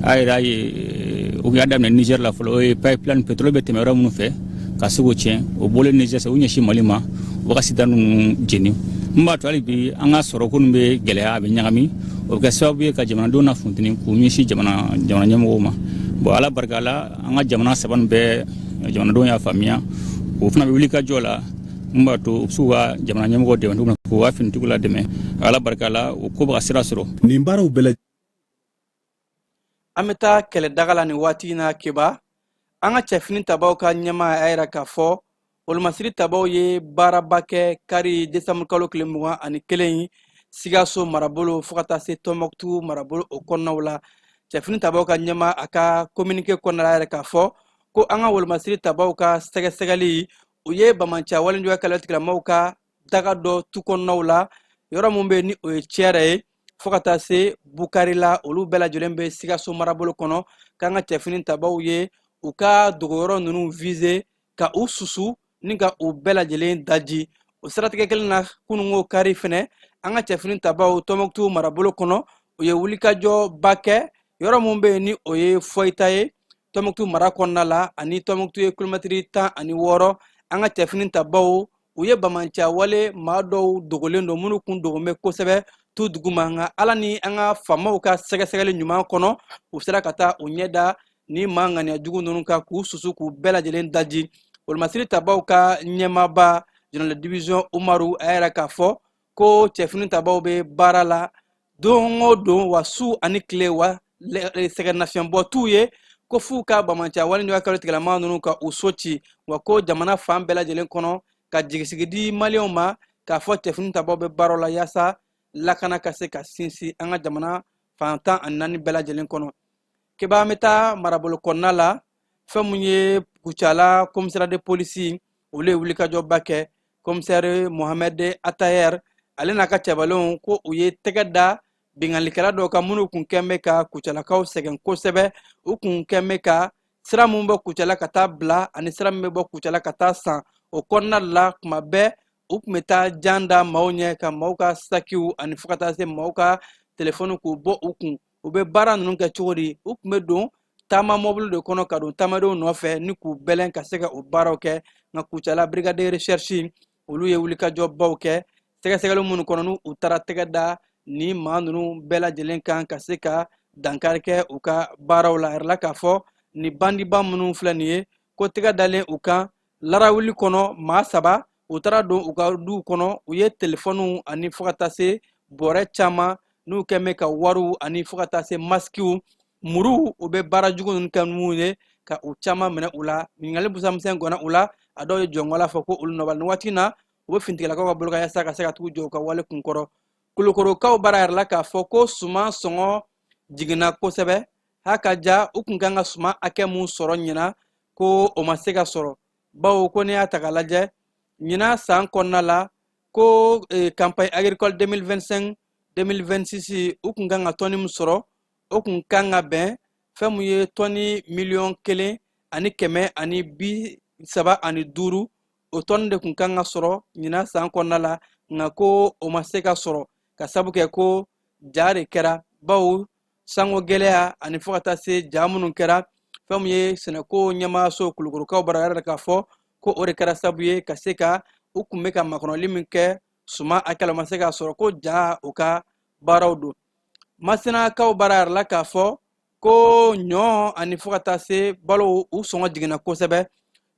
A yɛrɛ y'a ye, u y'a daminɛ Niger la fɔlɔ, o ye pipeline pétrole bɛ tɛmɛ yɔrɔ minnu fɛ ka se k'o tiɲɛ. O bɔlen Niger, u ɲɛsin Mali ma, u ka sida ninnu jeni, mun b'a to hali bi an ka sɔrɔko ninnu bɛ gɛlɛya, a bɛ ɲagami. O bɛ kɛ sababu ye ka jamanadenw na funteni k'u ɲɛsin jamana ɲɛmɔgɔw ma. Bon, Ala barika la, an ka jamana saba nin bɛɛ jamanadenw y'a faamuya, o fana bɛ wuli ka jɔ la mun b'a to u bɛ se k'u ka jamana ɲɛmɔgɔw dɛmɛ cogo min na, k'u ka finitigiw la dɛmɛ. Ala barika la, o ko bɛ ka sira sɔrɔ. Nin baaraw bɛɛ An bɛ taa kɛlɛdaga la nin waati in na. Keba, an ka cɛfini tabaw ka ɲɛmaa y'a yira k'a fɔ wolomasiri tabaw ye baaraba kɛ kari desanburu kalo tile 21 Sikaso marabolo fo ka taa se Tɔnbɔkutu marabolo o kɔnɔnaw la. Cɛfini tabaw ka ɲɛmaa, a ka communiqué kɔnɔna la, yɛrɛ k'a fɔ ko an ka wolomasiri tabaw ka sɛgɛsɛgɛli, u ye banbaanciya walejuguya kɛlɛ tigilamɔgɔw ka daga dɔ tu kɔnɔnaw la, yɔrɔ min bɛ yen ni o ye Cɛrɛ ye fo ka taa se Bukari la, olu bɛɛ lajɛlen bɛ Sikaso marabolo kɔnɔ, k'an ka cɛfini tabaw ye u ka dogoyɔrɔ ninnu viser ka u susu ni ka u bɛɛ lajɛlen daji. O siratigɛ kelen na, kununko kari fɛnɛ, an ka cɛfini tabaw Tɔnbɔkutu marabolo kɔnɔ, u ye wulikajɔba kɛ yɔrɔ min bɛ yen ni o ye Fɔyita ye Tɔnbɔkutu mara kɔnɔna la ani Tɔnbɔkutu ye kilomɛtiri 16. An ka cɛfini tabaw, u ye banbaanciya wale maa dɔw dogolen don, minnu kun dogon bɛ kosɛbɛ tu duguma, nka Ala ni an ka faamaw ka sɛgɛsɛgɛli ɲuman kɔnɔ, u sera ka taa u ɲɛ da ni maa ŋaniya jugu ninnu kan k'u susu k'u bɛɛ lajɛlen daji. Wolomasiri tabaw ka ɲɛmaaba, général de division Umaru, a y'a yira k'a fɔ ko cɛfini tabaw bɛ baara la don o don, wa su ani tile, wa sɛgɛnnafiɲɛbɔ t'u ye, ko f'u ka banbaanciya wale juguya kɛlɛ tigilama ninnu ka u so ci, wa ko jamana fan bɛɛ lajɛlen kɔnɔ, ka jigisigi di maliyɛnw ma k'a fɔ cɛfini tabaw bɛ baaraw la yaasa lakana ka se ka sinsin an ka jamana fan 14 bɛɛ lajɛlen kɔnɔ. Keba, an bɛ taa marabolo kɔnɔna la. Fɛn mun ye Kucala commissariat de police, olu ye wulikajɔba kɛ. Commissaire Mohamed Atayer, ale n'a ka cɛbalenw, ko u ye tɛgɛ da binkannikɛla dɔw kan minnu kun kɛn bɛ ka Kucalakaw sɛgɛn kosɛbɛ. U kun kɛn bɛ ka sira mun bɔ Kucala ka taa bila ani sira min bɛ bɔ Kucala ka taa San, o kɔnɔna la, kuma bɛɛ u kun bɛ taa jan da maaw ɲɛ ka maaw ka sakiw ani fo ka taa se maaw ka telefɔni k'u bɔ u kun. U bɛ baara ninnu kɛ cogo di? U kun bɛ don taama mɔbili de kɔnɔ ka don taamadenw nɔfɛ ni k'u bɛlɛn ka se ka o baaraw kɛ. Nka Kucala brigade de recherche, olu ye wulikajɔbaw kɛ, sɛgɛsɛgɛli minnu kɔnɔ n'u u taara tɛgɛ da ni maa ninnu bɛɛ lajɛlen kan ka se ka dankari kɛ u ka baaraw la. A yirala k'a fɔ ni bandiba minnu filɛ nin ye, ko tɛgɛ dalen u kan larawuli kɔnɔ, maa saba, u taara don u ka duw kɔnɔ, u ye telefɔniw ani fo ka taa se bɔrɛ caman n'u kɛn bɛ ka wariw ani fo ka taa se maskiw, muruw, u bɛ baara jugu ninnu kɛ minnu ye, ka u caman minɛ u la. Ɲininkali busamisɛn gɔnna u la, a dɔw ye jɔnkɔla fɔ ko olu nɔbali. Nin waati in na, u bɛ finitigilakaw ka bolo kan yaasa ka se ka t'u jɔ u ka wale kunkɔrɔ. Kulukorokaw bara yɛrɛ la k'a fɔ ko suman sɔngɔ jiginna kosɛbɛ ha ka ja. U kun kan ka suman hakɛ mun sɔrɔ ɲinan, ko o ma se ka sɔrɔ, bawo ko n'i y'a ta k'a lajɛ ɲinan san kɔnɔna la, ko campagne agricole 2025 2026, u kun kan ka tɔni min sɔrɔ, o kun kan ka bɛn fɛn mun ye tɔni 1 135, o tɔni de kun kan ka sɔrɔ ɲinan san kɔnɔna la. Nka ko o ma se ka sɔrɔ ka sabu kɛ ko ja de kɛra, bawo sanko gɛlɛya ani fo ka taa se ja minnu kɛra. Fɛn min ye sɛnɛko ɲɛmaaso Kulukorokaw bara yɛrɛ k'a fɔ ko o de kɛra sabu ye ka se ka u kun bɛ ka makɔnɔli min kɛ suman hakɛ la, o ma se k'a sɔrɔ, ko ja o ka baaraw don. Masinakaw bara a yirala k'a fɔ ko ɲɔ ani fo ka taa se balo u sɔngɔ jiginna kosɛbɛ.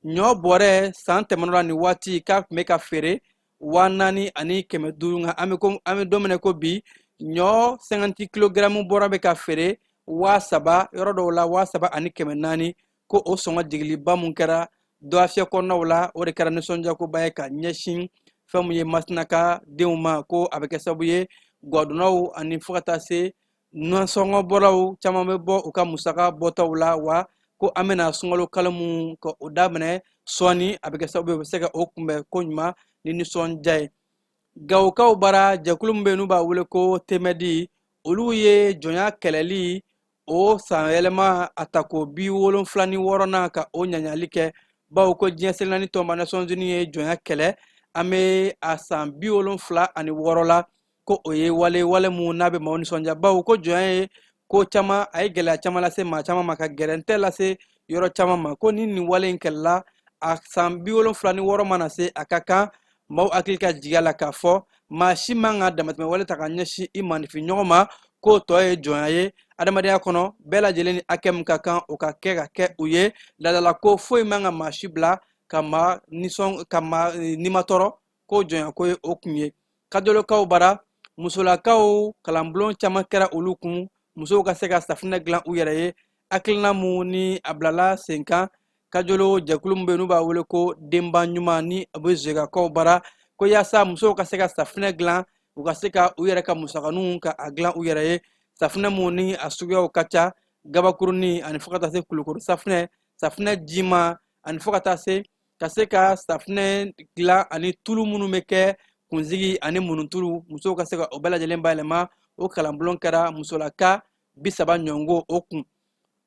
Ɲɔ bɔrɛ san tɛmɛnɔ la nin waati k'a tun bɛ ka feere 4500, nka an bɛ don min na ko bi, ɲɔ 50 kilogaramu bɔrɛ bɛ ka feere 3000, yɔrɔ dɔw la 3400. Ko o sɔngɔ jigiliba mun kɛra dɔgɔfiyɛ kɔnɔnaw la, o de kɛra nisɔndiyakoba ye ka ɲɛsin fɛn mun ye Masinaka denw ma. Ko a bɛ kɛ sababu ye gwadonnaw ani fo ka taa se nasɔngɔbɔlaw caman bɛ bɔ u ka musaka bɔtaw la. Wa ko an bɛna sunkalo kalo mun ka o daminɛ sɔɔni, a bɛ kɛ sababu ye u bɛ se ka o kunbɛn ko ɲuman ni nisɔndiya ye. Gawokaw bara, jɛkulu min bɛ yen n'u b'a wele ko Temɛdi, olu ye jɔnya kɛlɛli o sanyɛlɛma a tako 76nan ka o ɲaɲali kɛ, bawo ko diɲɛ seleke naani tɔnba Nations Unies ye jɔnya kɛlɛ an bɛ a san 76 la. Ko o ye wale mun n'a bɛ maaw nisɔndiya, bawo ko jɔnya ye ko caman, a ye gɛlɛya caman lase maa caman ma, ka gɛrɛntɛ lase yɔrɔ caman ma. Ko ni nin wale in kɛlɛla a san 76 mana se, a ka kan maaw hakili ka jigin a la k'a fɔ maa si man ka damatɛmɛ wale ta ka ɲɛsin i maaninfin ɲɔgɔn ma, k'o tɔ ye jɔnya ye. Adamadenya kɔnɔ, bɛɛ lajɛlen ni hakɛ min ka kan, o ka kɛ ka kɛ u ye. Laadala ko foyi man ka maa si bila ka maa nisɔn ka maa nimatɔrɔ, ko jɔnya ko ye o kun ye. Kajolokaw bara, musolakaw kalanbulon caman kɛra olu kun, musow ka se ka safinɛ dilan u yɛrɛ ye. Hakilina mun ni a bilala sen kan Kajolo jɛkulu min bɛ yen n'u b'a wele ko Denba Ɲuman, ni a bɛ Zegakaw bara, ko yaasa musow ka se ka safinɛ dilan, u ka se ka u yɛrɛ ka musakaninw ka a dilan u yɛrɛ ye. Safinɛ mun ni a suguyaw ka ca, gabakurunin ani fo ka taa se kulukoro safinɛ, safinɛ jima ani fo ka taa se ka se ka safinɛ dilan ani tulu minnu bɛ kɛ kunsigi ani munutulu, musow ka se ka o bɛɛ lajɛlen bayɛlɛma. O kalanbulon kɛra musolaka 30 ɲɔngo o kun.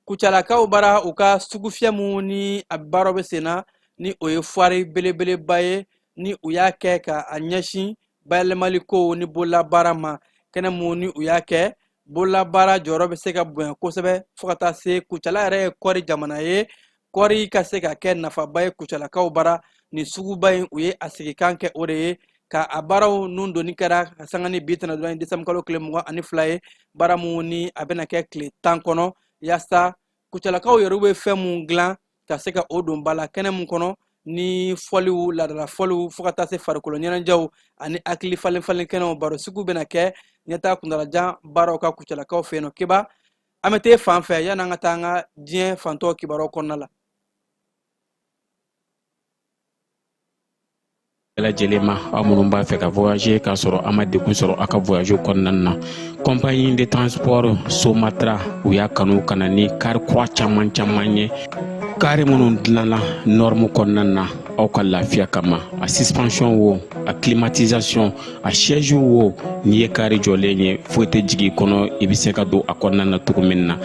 Kucalakaw bara, u ka sugufiyɛ mun ni a baaraw bɛ sen na, ni o ye fuwari belebeleba ye, ni u y'a kɛ ka a ɲɛsin bayɛlɛmali kow ni bololabaara ma. Kɛnɛ mun ni u y'a kɛ, bololabaara jɔyɔrɔ bɛ se ka bonya kosɛbɛ fo ka taa se Kucala yɛrɛ ye kɔɔri jamana ye, kɔɔri ka se ka kɛ nafaba ye Kucalakaw bara. Nin suguba in, u ye a sigikan kɛ o de ye, ka a baaraw nun donni kɛra ka sanga ni bi tɛnɛdon ye, desanburu kalo tile 22 ye. Baara mun ni a bɛna kɛ tile 10 kɔnɔ, yaasa Kucalakaw yɛrɛ bɛ fɛn mun dilan ka se ka o don ba la. Kɛnɛ mun kɔnɔ ni fɔliw, laadala fɔliw, fo ka taa se farikolo ɲɛnajɛw ani hakili falen falen kɛnɛw, baro sigiw bɛna kɛ ɲɛtaa kuntalajan baaraw ka Kucalakaw fɛ yen nɔ. Keba, an bɛ t'e fan fɛ yanni an ka taa an ka diɲɛ fantɔ kibaruyaw kɔnɔna la. Bɛɛ lajɛlen ma, aw minnu b'a fɛ ka voyager k'a sɔrɔ a ma degun sɔrɔ aw ka voyage kɔnɔna na, compagnie de transport Somatra, u y'a kanu ka na ni kari kura caman caman ye, kari minnu dilanna norme kɔnɔna na aw ka lafiya kama. A suspension wo, a climatisation, a siège wo, n'i ye kari jɔlen ye, foyi tɛ jigin i kɔnɔ, i bɛ se ka don a kɔnɔna na cogo min na.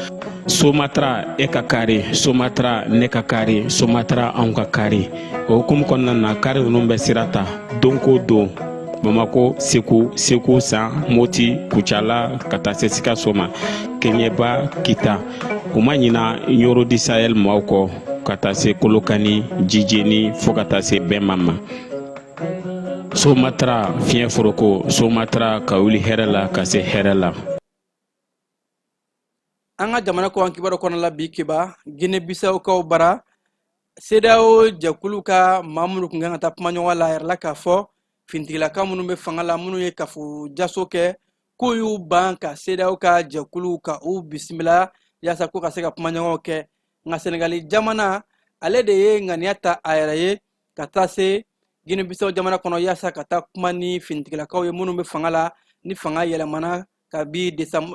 Somatra, e ka kari, Somatra, ne ka kari, Somatra, anw ka kari. O hukumu kɔnɔna na, kari ninnu bɛ sira ta don ko don Bamako, Segu, Segu San, Moti, Kucala, ka taa se Sikaso ma, Keɲeba, Kita. U ma ɲina Ɲoro du Sahel maaw kɔ, ka taa se Kolokani, Jijeni, fo ka taa se Bɛma ma. Somatra, fiɲɛ foroko, Somatra, ka wuli hɛrɛ la ka se hɛrɛ la. An ka jamana kɔkan kibaru kɔnɔ la bi, Keba, Gine Bisawukaw bara, CEDEAO jɛkulu ka maa minnu tun kan ka taa kumaɲɔgɔn la, a yirala k'a fɔ finitigilaka minnu bɛ fanga la, minnu ye kafo jaso kɛ, k'u y'u ban ka CEDEAO ka jɛkulu ka u bisimila yaasa ko ka se ka kumaɲɔgɔnw kɛ. Nka Senegali jamana, ale de ye ŋaniya ta a yɛrɛ ye ka taa se Gine Bisaw jamana kɔnɔ yaasa ka taa kuma ni finitigilakaw ye minnu bɛ fanga la, ni fanga yɛlɛmana kabi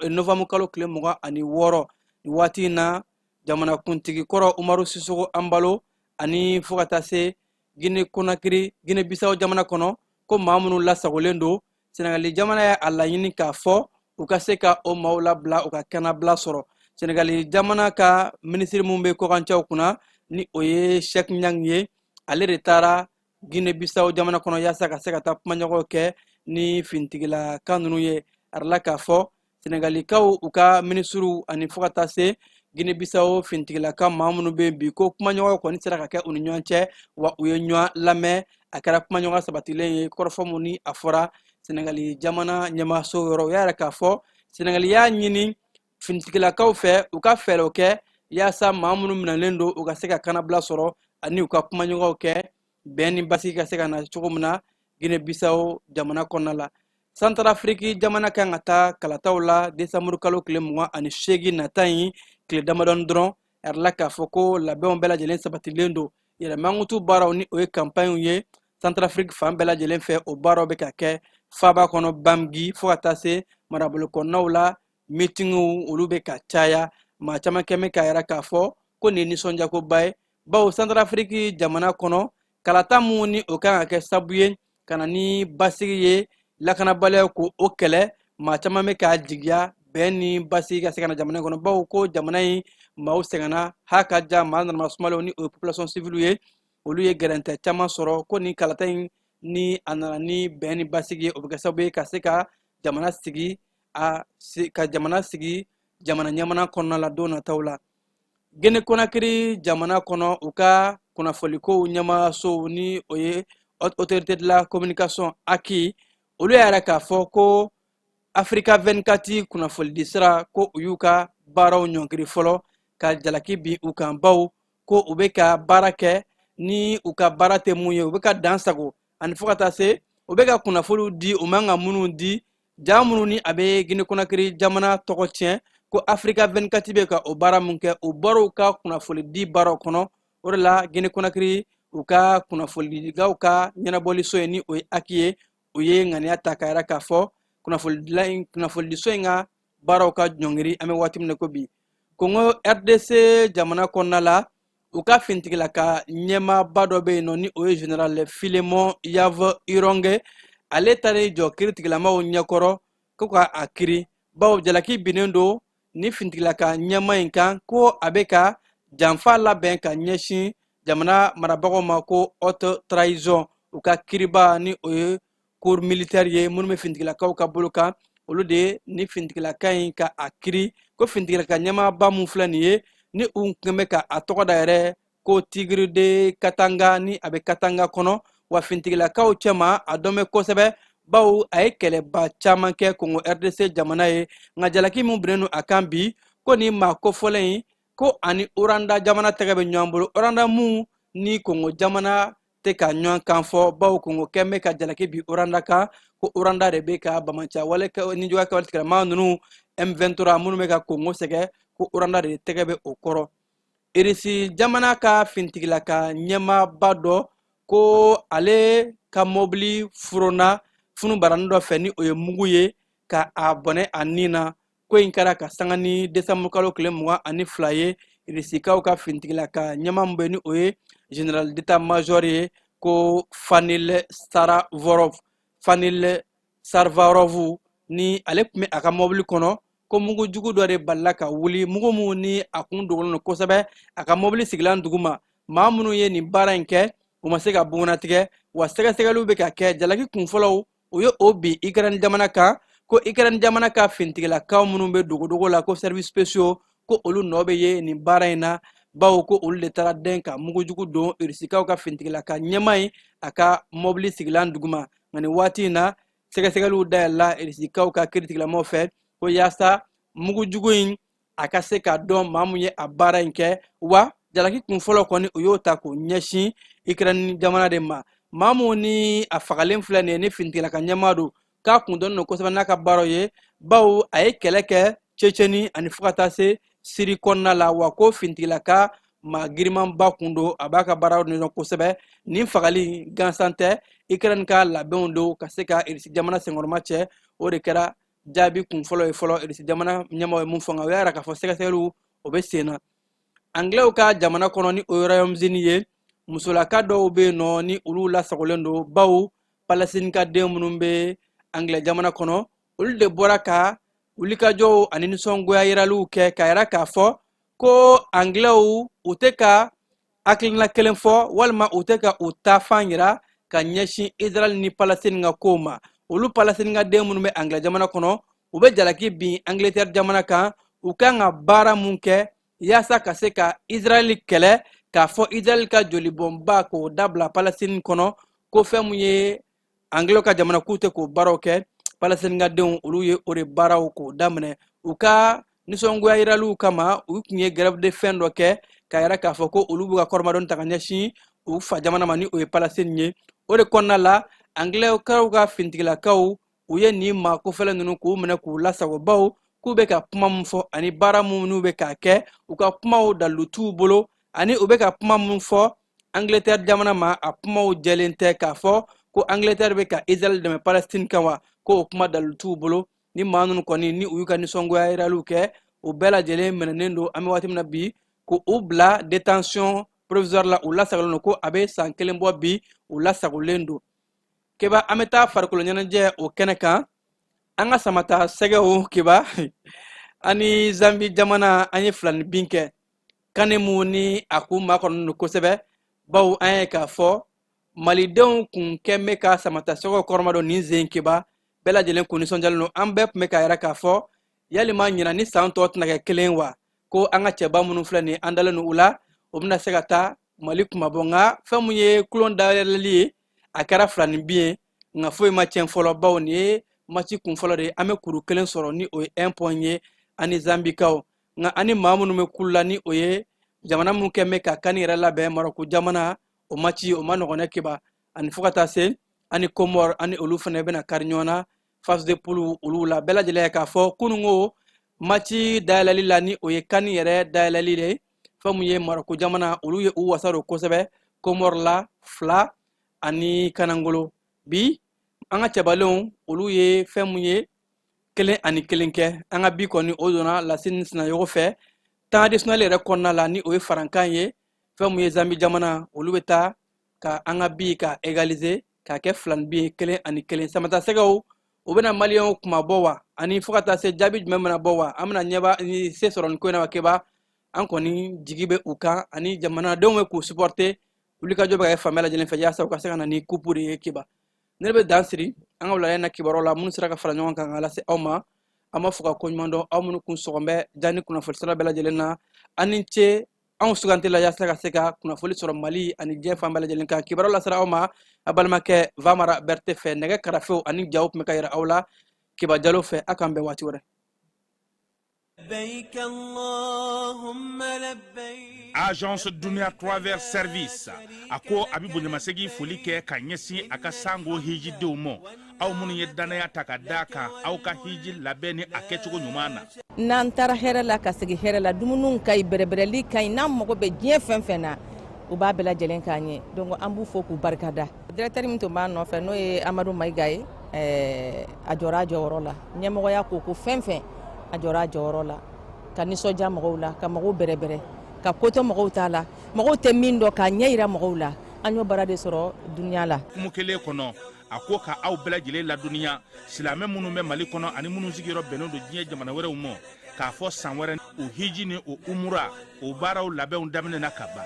novembre kalo tile 26. Nin waati in na, jamanakuntigi kɔrɔ Umaru Sisoko Anbalo ani fo ka taa se Gine Konakiri, Gine Bisaw jamana kɔnɔ, ko maa minnu lasagolen don, Senegali jamana ye a laɲini k'a fɔ u ka se ka o maaw labila, u ka kɛnɛbila sɔrɔ. Senegali jamana ka minisiri min bɛ kɔkancɛw kunna, ni o ye Cheikh Niang ye, ale de taara Gine Bisaw jamana kɔnɔ yaasa ka se ka taa kumaɲɔgɔnw kɛ ni finitigilaka ninnu ye. A yirala k'a fɔ Senegalikaw u ka minisiriw ani fo ka taa se Gine Bisaw finitigilaka maa minnu bɛ yen bi, ko kumaɲɔgɔn kɔni sera ka kɛ u ni ɲɔgɔn cɛ, wa u ye ɲɔgɔn lamɛn. A kɛra kumaɲɔgɔn sabatilen ye. Kɔrɔfɔ mun ni a fɔra, Senegali jamana ɲɛmaaso yɔrɔ. U y'a yira k'a fɔ Senegali y'a ɲini finitigilakaw fɛ u ka fɛɛrɛw kɛ yaasa maa minnu minɛlen don, u ka se ka kanabila sɔrɔ ani u ka kumaɲɔgɔnw kɛ, bɛn ni basigi ka se ka na cogo min na Gine Bisawo jamana kɔnɔna la. Santarafiriki jamana kan ka taa kalataw la desanburu kalo tile 28 nata in, tile damadɔni dɔrɔn. A yirala k'a fɔ ko labɛnw bɛɛ lajɛlen sabatilen don. Yɛrɛmankutu baaraw, ni o ye kanpaɲiw ye Santarafiriki fan bɛɛ lajɛlen fɛ, o baaraw bɛ ka kɛ faaba kɔnɔ Bangi fo ka taa se marabolo kɔnɔnaw la. Mitingiw, olu bɛ ka caya. Maa caman kɛn bɛ k'a yira k'a fɔ ko nin ye nisɔndiyakoba ye, bawo Santarafiriki jamana kɔnɔ kalata mun ni o kan ka kɛ sabu ye ka na ni basigi ye, lakanabaliya ko o kɛlɛ, maa caman bɛ k'a jigiya bɛn ni basigi ka se ka na jamana in kɔnɔ, bawo ko jamana in maaw sɛgɛnna ha ka ja. Maa nana sumalenw, ni o ye population civile ye, olu ye gɛrɛntɛ caman sɔrɔ. Ko ni kalata in ni a nana ni bɛn ni basigi ye, o bɛ kɛ sababu ye ka se ka jamana sigi a ka jamana sigi jamana ɲɛmana kɔnɔna la don nataw la. Gine Konakiri jamana kɔnɔ, u ka kunnafolikow ɲɛmaasow, ni o ye Autorité de la communication ACI, olu y'a yira k'a fɔ ko Africa 24 kunnafolidi sira, ko u y'u ka baaraw ɲɔngiri fɔlɔ ka jalaki bin u kan, baw ko u bɛ ka baara kɛ ni u ka baara tɛ mun ye, u bɛ ka dan sago ani fo ka taa se u bɛ ka kunnafoniw di u man ka minnu di, ja minnu ni a bɛ Gine Konakiri jamana tɔgɔ tiɲɛ. Ko Africa 24 bɛ ka o baara mun kɛ, o bɔra u ka kunnafoni di baaraw kɔnɔ. O de la Gine Konakiri u ka kunnafonidilaw ka ɲɛnabɔliso ye, ni o ye ACI ye, u ye ŋaniya ta k'a yira k'a fɔ kunnafonidiso in ka baaraw ka ɲɔngiri an bɛ waati min na ko bi. Kongo RDC jamana kɔnɔna la, u ka finitigilaka ɲɛmaaba dɔ bɛ yen nɔ, ni o ye général Philemon Yav Ironge, ale taara jɔ kiiritigilamaw ɲɛkɔrɔ ko ka a kiri, bawo jalaki binnen don ni finitigilaka ɲɛma in kan ko a bɛ ka janfa labɛn ka ɲɛsin jamana marabagaw ma, ko haute trahison. U ka kiriba, ni o ye cour militaire ye minnu bɛ finitigilakaw ka bolo kan, olu de ye ni finitigilaka in ka a kiri ko finitigilaka ɲɛmaaba mun filɛ nin ye, ni u tun bɛ ka a tɔgɔ da yɛrɛ ko Tigre de Katanga, ni a bɛ Katanga kɔnɔ, wa finitigilakaw cɛma a dɔn bɛ kosɛbɛ, bawo a ye kɛlɛba caman kɛ Kongo RDC jamana ye. Nka jalaki min binnen don a kan bi, ko ni maa kofɔlen in, ko ani Rwanda jamana tɛgɛ bɛ ɲɔgɔn bolo, Rwanda mun ni Kongo jamana tɛ ka ɲɔgɔn kan fɔ, bawo Kongo kɛn bɛ ka jalaki bin Rwanda kan ko Rwanda de bɛ ka banbaanci wale ni juguya kɛwale tigilama ninnu M23 minnu bɛ ka Kongo sɛgɛn, ko Rwanda de tɛgɛ bɛ o kɔrɔ. Irisi jamana ka finitigilaka ɲɛmaaba dɔ, ko ale ka mɔbili furonna funubaranin dɔ fɛ, ni o ye mugu ye, ka a bɔnɛ a nin na. Ko in kɛra ka sanga ni desanburu kalo tile 22 ye. Irisikaw ka finitigilaka ɲɛmaa min bɛ, ni o ye général d'état major ye, ko Fanil Sarvarov, Fanil Sarvarov, ni ale tun bɛ a ka mɔbili kɔnɔ, ko mugu jugu dɔ de balila ka wuli, mugu mun ni a kun dogolen don kosɛbɛ a ka mɔbili sigilan duguma. Maa minnu ye nin baara in kɛ, u ma se ka bugunnatigɛ, wa sɛgɛsɛgɛliw bɛ ka kɛ. Jalaki kunfɔlɔw, u ye o bin Ukraine jamana kan, ko Ukraine jamana ka finitigilakaw minnu bɛ dogodogo la, ko services spéciaux, ko olu nɔ bɛ ye nin baara in na, bawo ko olu de taara dɛn ka mugujugu don Irisikaw ka finitigilaka ɲɛmaa in a ka mɔbili sigilan duguma. Nka nin waati in na, sɛgɛsɛgɛliw dayɛlɛla Irisikaw ka kiiritigilamaw fɛ ko yaasa mugujugu in a ka se ka dɔn maa mun ye a baara in kɛ. Wa jalaki kun fɔlɔ kɔni, u y'o ta k'o ɲɛsin Ukraine jamana de ma. Maa mun ni a fagalen filɛ nin ye, ni finitigilaka ɲɛmaa don, k'a kun dɔnnen don kosɛbɛ n'a ka baaraw ye, bawo a ye kɛlɛ kɛ Tchétchénie ani fo ka taa se Siri kɔnɔna la, wa ko finitigilaka maa girimanba kun don, a b'a ka baaraw ɲɛdɔn kosɛbɛ. Nin fagali gansan tɛ, Ukraine ka labɛnw don ka se ka Irisi jamana senkɔrɔma cɛ. O de kɛra jaabi kun fɔlɔ ye fɔlɔ Irisi jamana ɲɛmaaw ye mun fɔ, nka o y'a yira k'a fɔ sɛgɛsɛgɛliw o bɛ sen na. Angilɛw ka jamana kɔnɔ, ni o ye Royaume-Uni ye, musolaka dɔw bɛ yen nɔ ni olu lasagolen don, bawo Palestine ka den minnu bɛ Angilɛ jamana kɔnɔ, olu de bɔra ka wulikajɔw ani nisɔngoya yiraliw kɛ k'a yira k'a fɔ ko Angilɛw u tɛ ka hakilina kelen fɔ, walima u tɛ ka u taafan yira ka ɲɛsin Israɛl ni Palestine ka kow ma. Olu Palestine ka den minnu bɛ Angilɛ jamana kɔnɔ, u bɛ jalaki bin Angleterre jamana kan, u kan ka baara mun kɛ yaasa ka se ka Israɛl kɛlɛ, k'a fɔ Israɛl ka jolibɔnba k'o dabila Palestine kɔnɔ, ko fɛn mun ye Angilɛw ka jamana k'u tɛ k'o baaraw kɛ. Palestine ka denw, olu ye o de baaraw k'o daminɛ u ka nisɔngoya yiraliw kama. U tun ye grève de faim dɔ kɛ k'a yira k'a fɔ ko olu b'u ka kɔrɔmadɔni ta ka ɲɛsin u fa jamana ma, ni o ye Palestine ye. O de kɔnɔna la, Angilɛkaw ka finitigilakaw, u ye nin maa kofɛlɛ ninnu k'u minɛ k'u lasago, baw k'u bɛ ka kuma min fɔ ani baara minnu bɛ k'a kɛ, u ka kumaw dalilu t'u bolo, ani u bɛ ka kuma min fɔ Angleterre jamana ma, a kumaw jɛlen tɛ, k'a fɔ ko Angleterre bɛ ka Israël dɛmɛ Palestine kan wa, ko o kuma dalilu t'u bolo. Ni maa ninnu kɔni, ni u y'u ka nisɔngoya yiraliw kɛ, u bɛɛ lajɛlen minɛnen don an bɛ waati min na bi, ko u bila détention provisoire la. U lasagolen don ko a bɛ san kelen bɔ bi, u lasagolen don. Keba, an bɛ taa farikolo ɲɛnajɛ o kɛnɛ kan. An ka samata sɛgɛw, Keba, ani Zambi jamana, an ye filani bin kɛ CAN mun ni a kun makɔnɔnen don kosɛbɛ, bawo an ye k'a fɔ malidenw kun kɛn bɛ ka samata sɛgɛw kɔrɔmadon nin sen. Keba, bɛɛ lajɛlen kun nisɔndiyalen don. An bɛɛ tun bɛ k'a yira k'a fɔ yalima ɲinan ni san tɔ tɛna kɛ kelen wa, ko an ka cɛba minnu filɛ nin, an dalen don u la, o bɛna se ka taa Mali kunmabɔ. Nka fɛn mun ye kulon dayɛlɛli ye, a kɛra filani bin ye, nka foyi ma tiɲɛ fɔlɔ, bawo nin ye mati kun fɔlɔ de ye. An bɛ kuru kelen sɔrɔ, ni o ye 1 point ye ani Zambikaw. Nka ani maa minnu bɛ kulu la, ni o ye jamana minnu kɛn bɛ ka CAN yɛrɛ labɛn, Marɔku jamana, o mati o ma nɔgɔn dɛ, Keba. Ani fo ka taa se ani Komɔr, ani olu fana bɛna kari ɲɔgɔn na phase de poule olu la. Bɛɛ lajɛlen ye k'a fɔ kununko mati dayɛlɛli la, ni o ye CAN yɛrɛ dayɛlɛli de, fɛn mun ye Marɔku jamana, olu ye u wasa don kosɛbɛ Komɔr la 2 ani kanangolo. Bi an ka cɛbalenw, olu ye fɛn mun ye 1-1 kɛ. An ka bi kɔni, o donna Lasini Sinayogo fɛ temps additionnel yɛrɛ kɔnɔna la, ni o ye farankan ye. Fɛn mun ye Zambi jamana, olu bɛ taa ka an ka bi ka égaliser k'a kɛ filani bi ye, 1-1. Samata sɛgɛw, u bɛna maliyɛnw kuma bɔ wa, ani fo ka taa se jaabi jumɛn bɛna bɔ wa, an bɛna ɲɛba ni se sɔrɔ nin ko in na wa? Keba, an kɔni jigi bɛ u kan, ani jamanadenw bɛ k'u supporter. Wulikajɔ bɛ ka kɛ fan bɛɛ lajɛlen fɛ yaasa u ka se ka na ni coupe de ye. Keba, ne bɛ dan siri an ka wulada na kibaruyaw la minnu sera ka fara ɲɔgɔn kan ka lase aw ma. An b'a fɔ ka koɲuman dɔn aw minnu kun sɔgɔn bɛ Jani kunnafoni sira bɛɛ lajɛlen na. An ni ce anw sugantili la yaasa ka se ka kunnafoni sɔrɔ Mali ani diɲɛ fan bɛɛ lajɛlen kan. Kibaruyaw lasera aw ma a balimakɛ Vamara Bɛrite fɛ. Nɛgɛ karafew ani jaw tun bɛ ka yira aw la Keba Jalo fɛ. A k'an bɛn waati wɛrɛ. Agence Dunia Travel Service a ko a bɛ bonyamasegin foli kɛ ka ɲɛsin a ka sango hijidenw ma, aw minnu ye dannaya ta ka da kan aw ka hiji labɛn ni a kɛcogo ɲuman na. N'an taara hɛrɛ la ka segin hɛrɛ la, dumuniw ka ɲi, bɛrɛbɛrɛli ka ɲi. N'an mago bɛ diɲɛ fɛn fɛn na, u b'a bɛɛ lajɛlen k'an ye. Donc an b'u fo k'u barikada. Directeur min tun b'an nɔfɛ, n'o ye Amadu Mayiga ye, a jɔra a jɔyɔrɔ la. Ɲɛmɔgɔya ko ko fɛn fɛn, a jɔra a jɔyɔrɔ la ka nisɔndiya mɔgɔw la, ka mɔgɔw bɛrɛbɛrɛ, ka kotɔ mɔgɔw t'a la, mɔgɔw tɛ min dɔn, k'a ɲɛ yira mɔgɔw la. An y'o baara de sɔrɔ Duniya la. Kumu kelen kɔnɔ, a ko ka aw bɛɛ lajɛlen ladɔnniya, silamɛ minnu bɛ Mali kɔnɔ ani minnu sigiyɔrɔ bɛnnen don diɲɛ jamana wɛrɛw ma, k'a fɔ san wɛrɛ o hiji ni o umura o baaraw labɛnw daminɛna ka ban.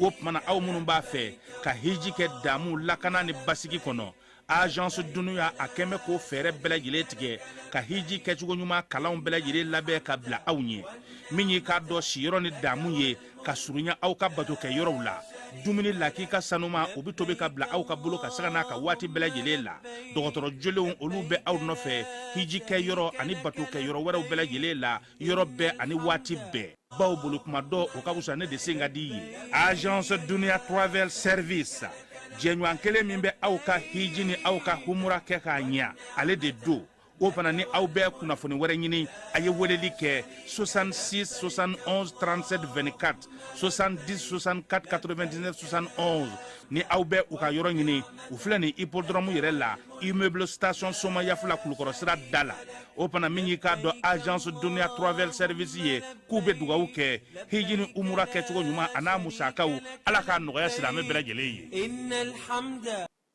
O tuma na, aw minnu b'a fɛ ka hiji kɛ damu, lakana ni basigi kɔnɔ, Agence Dunuya a kɛn bɛ k'o fɛɛrɛ bɛɛ lajɛlen tigɛ ka hiji kɛcogo ɲuman kalanw bɛɛ lajɛlen labɛn ka bila aw ɲɛ. Min y'i k'a dɔn siyɔrɔ ni damu ye ka surunya aw ka bato kɛ yɔrɔw la, dumuni lakika sanuma, o bɛ tobi ka bila aw ka bolo ka sanga n'a ka waati bɛɛ lajɛlen la. Dɔgɔtɔrɔ jolenw, olu bɛ aw nɔfɛ hiji kɛ yɔrɔ ani bato kɛ yɔrɔ wɛrɛw bɛɛ lajɛlen la, yɔrɔ bɛɛ ani waati bɛɛ, baw bolo kuma dɔ o ka fisa ne de sen ka di ye. Agence Dunia Travel Service, jɛɲɔgɔn kelen min bɛ aw ka hiji ni aw ka humura kɛ k'a ɲɛ, ale de don. O fana ni aw bɛ kunnafoni wɛrɛ ɲini, a ye weleli kɛ 66 71 37 24, 70 64 99 71. Ni aw bɛ u ka yɔrɔ ɲini, u filɛ nin hippodrome yɛrɛ la, immeuble station Somayafula, Kulukɔrɔ sira da la. O fana min y'i k'a dɔn Agence Dunia Travel Service ye, k'u bɛ dugawu kɛ hiji ni umura kɛcogo ɲuman a n'a musakaw, Ala k'a nɔgɔya silamɛ bɛɛ lajɛlen ye.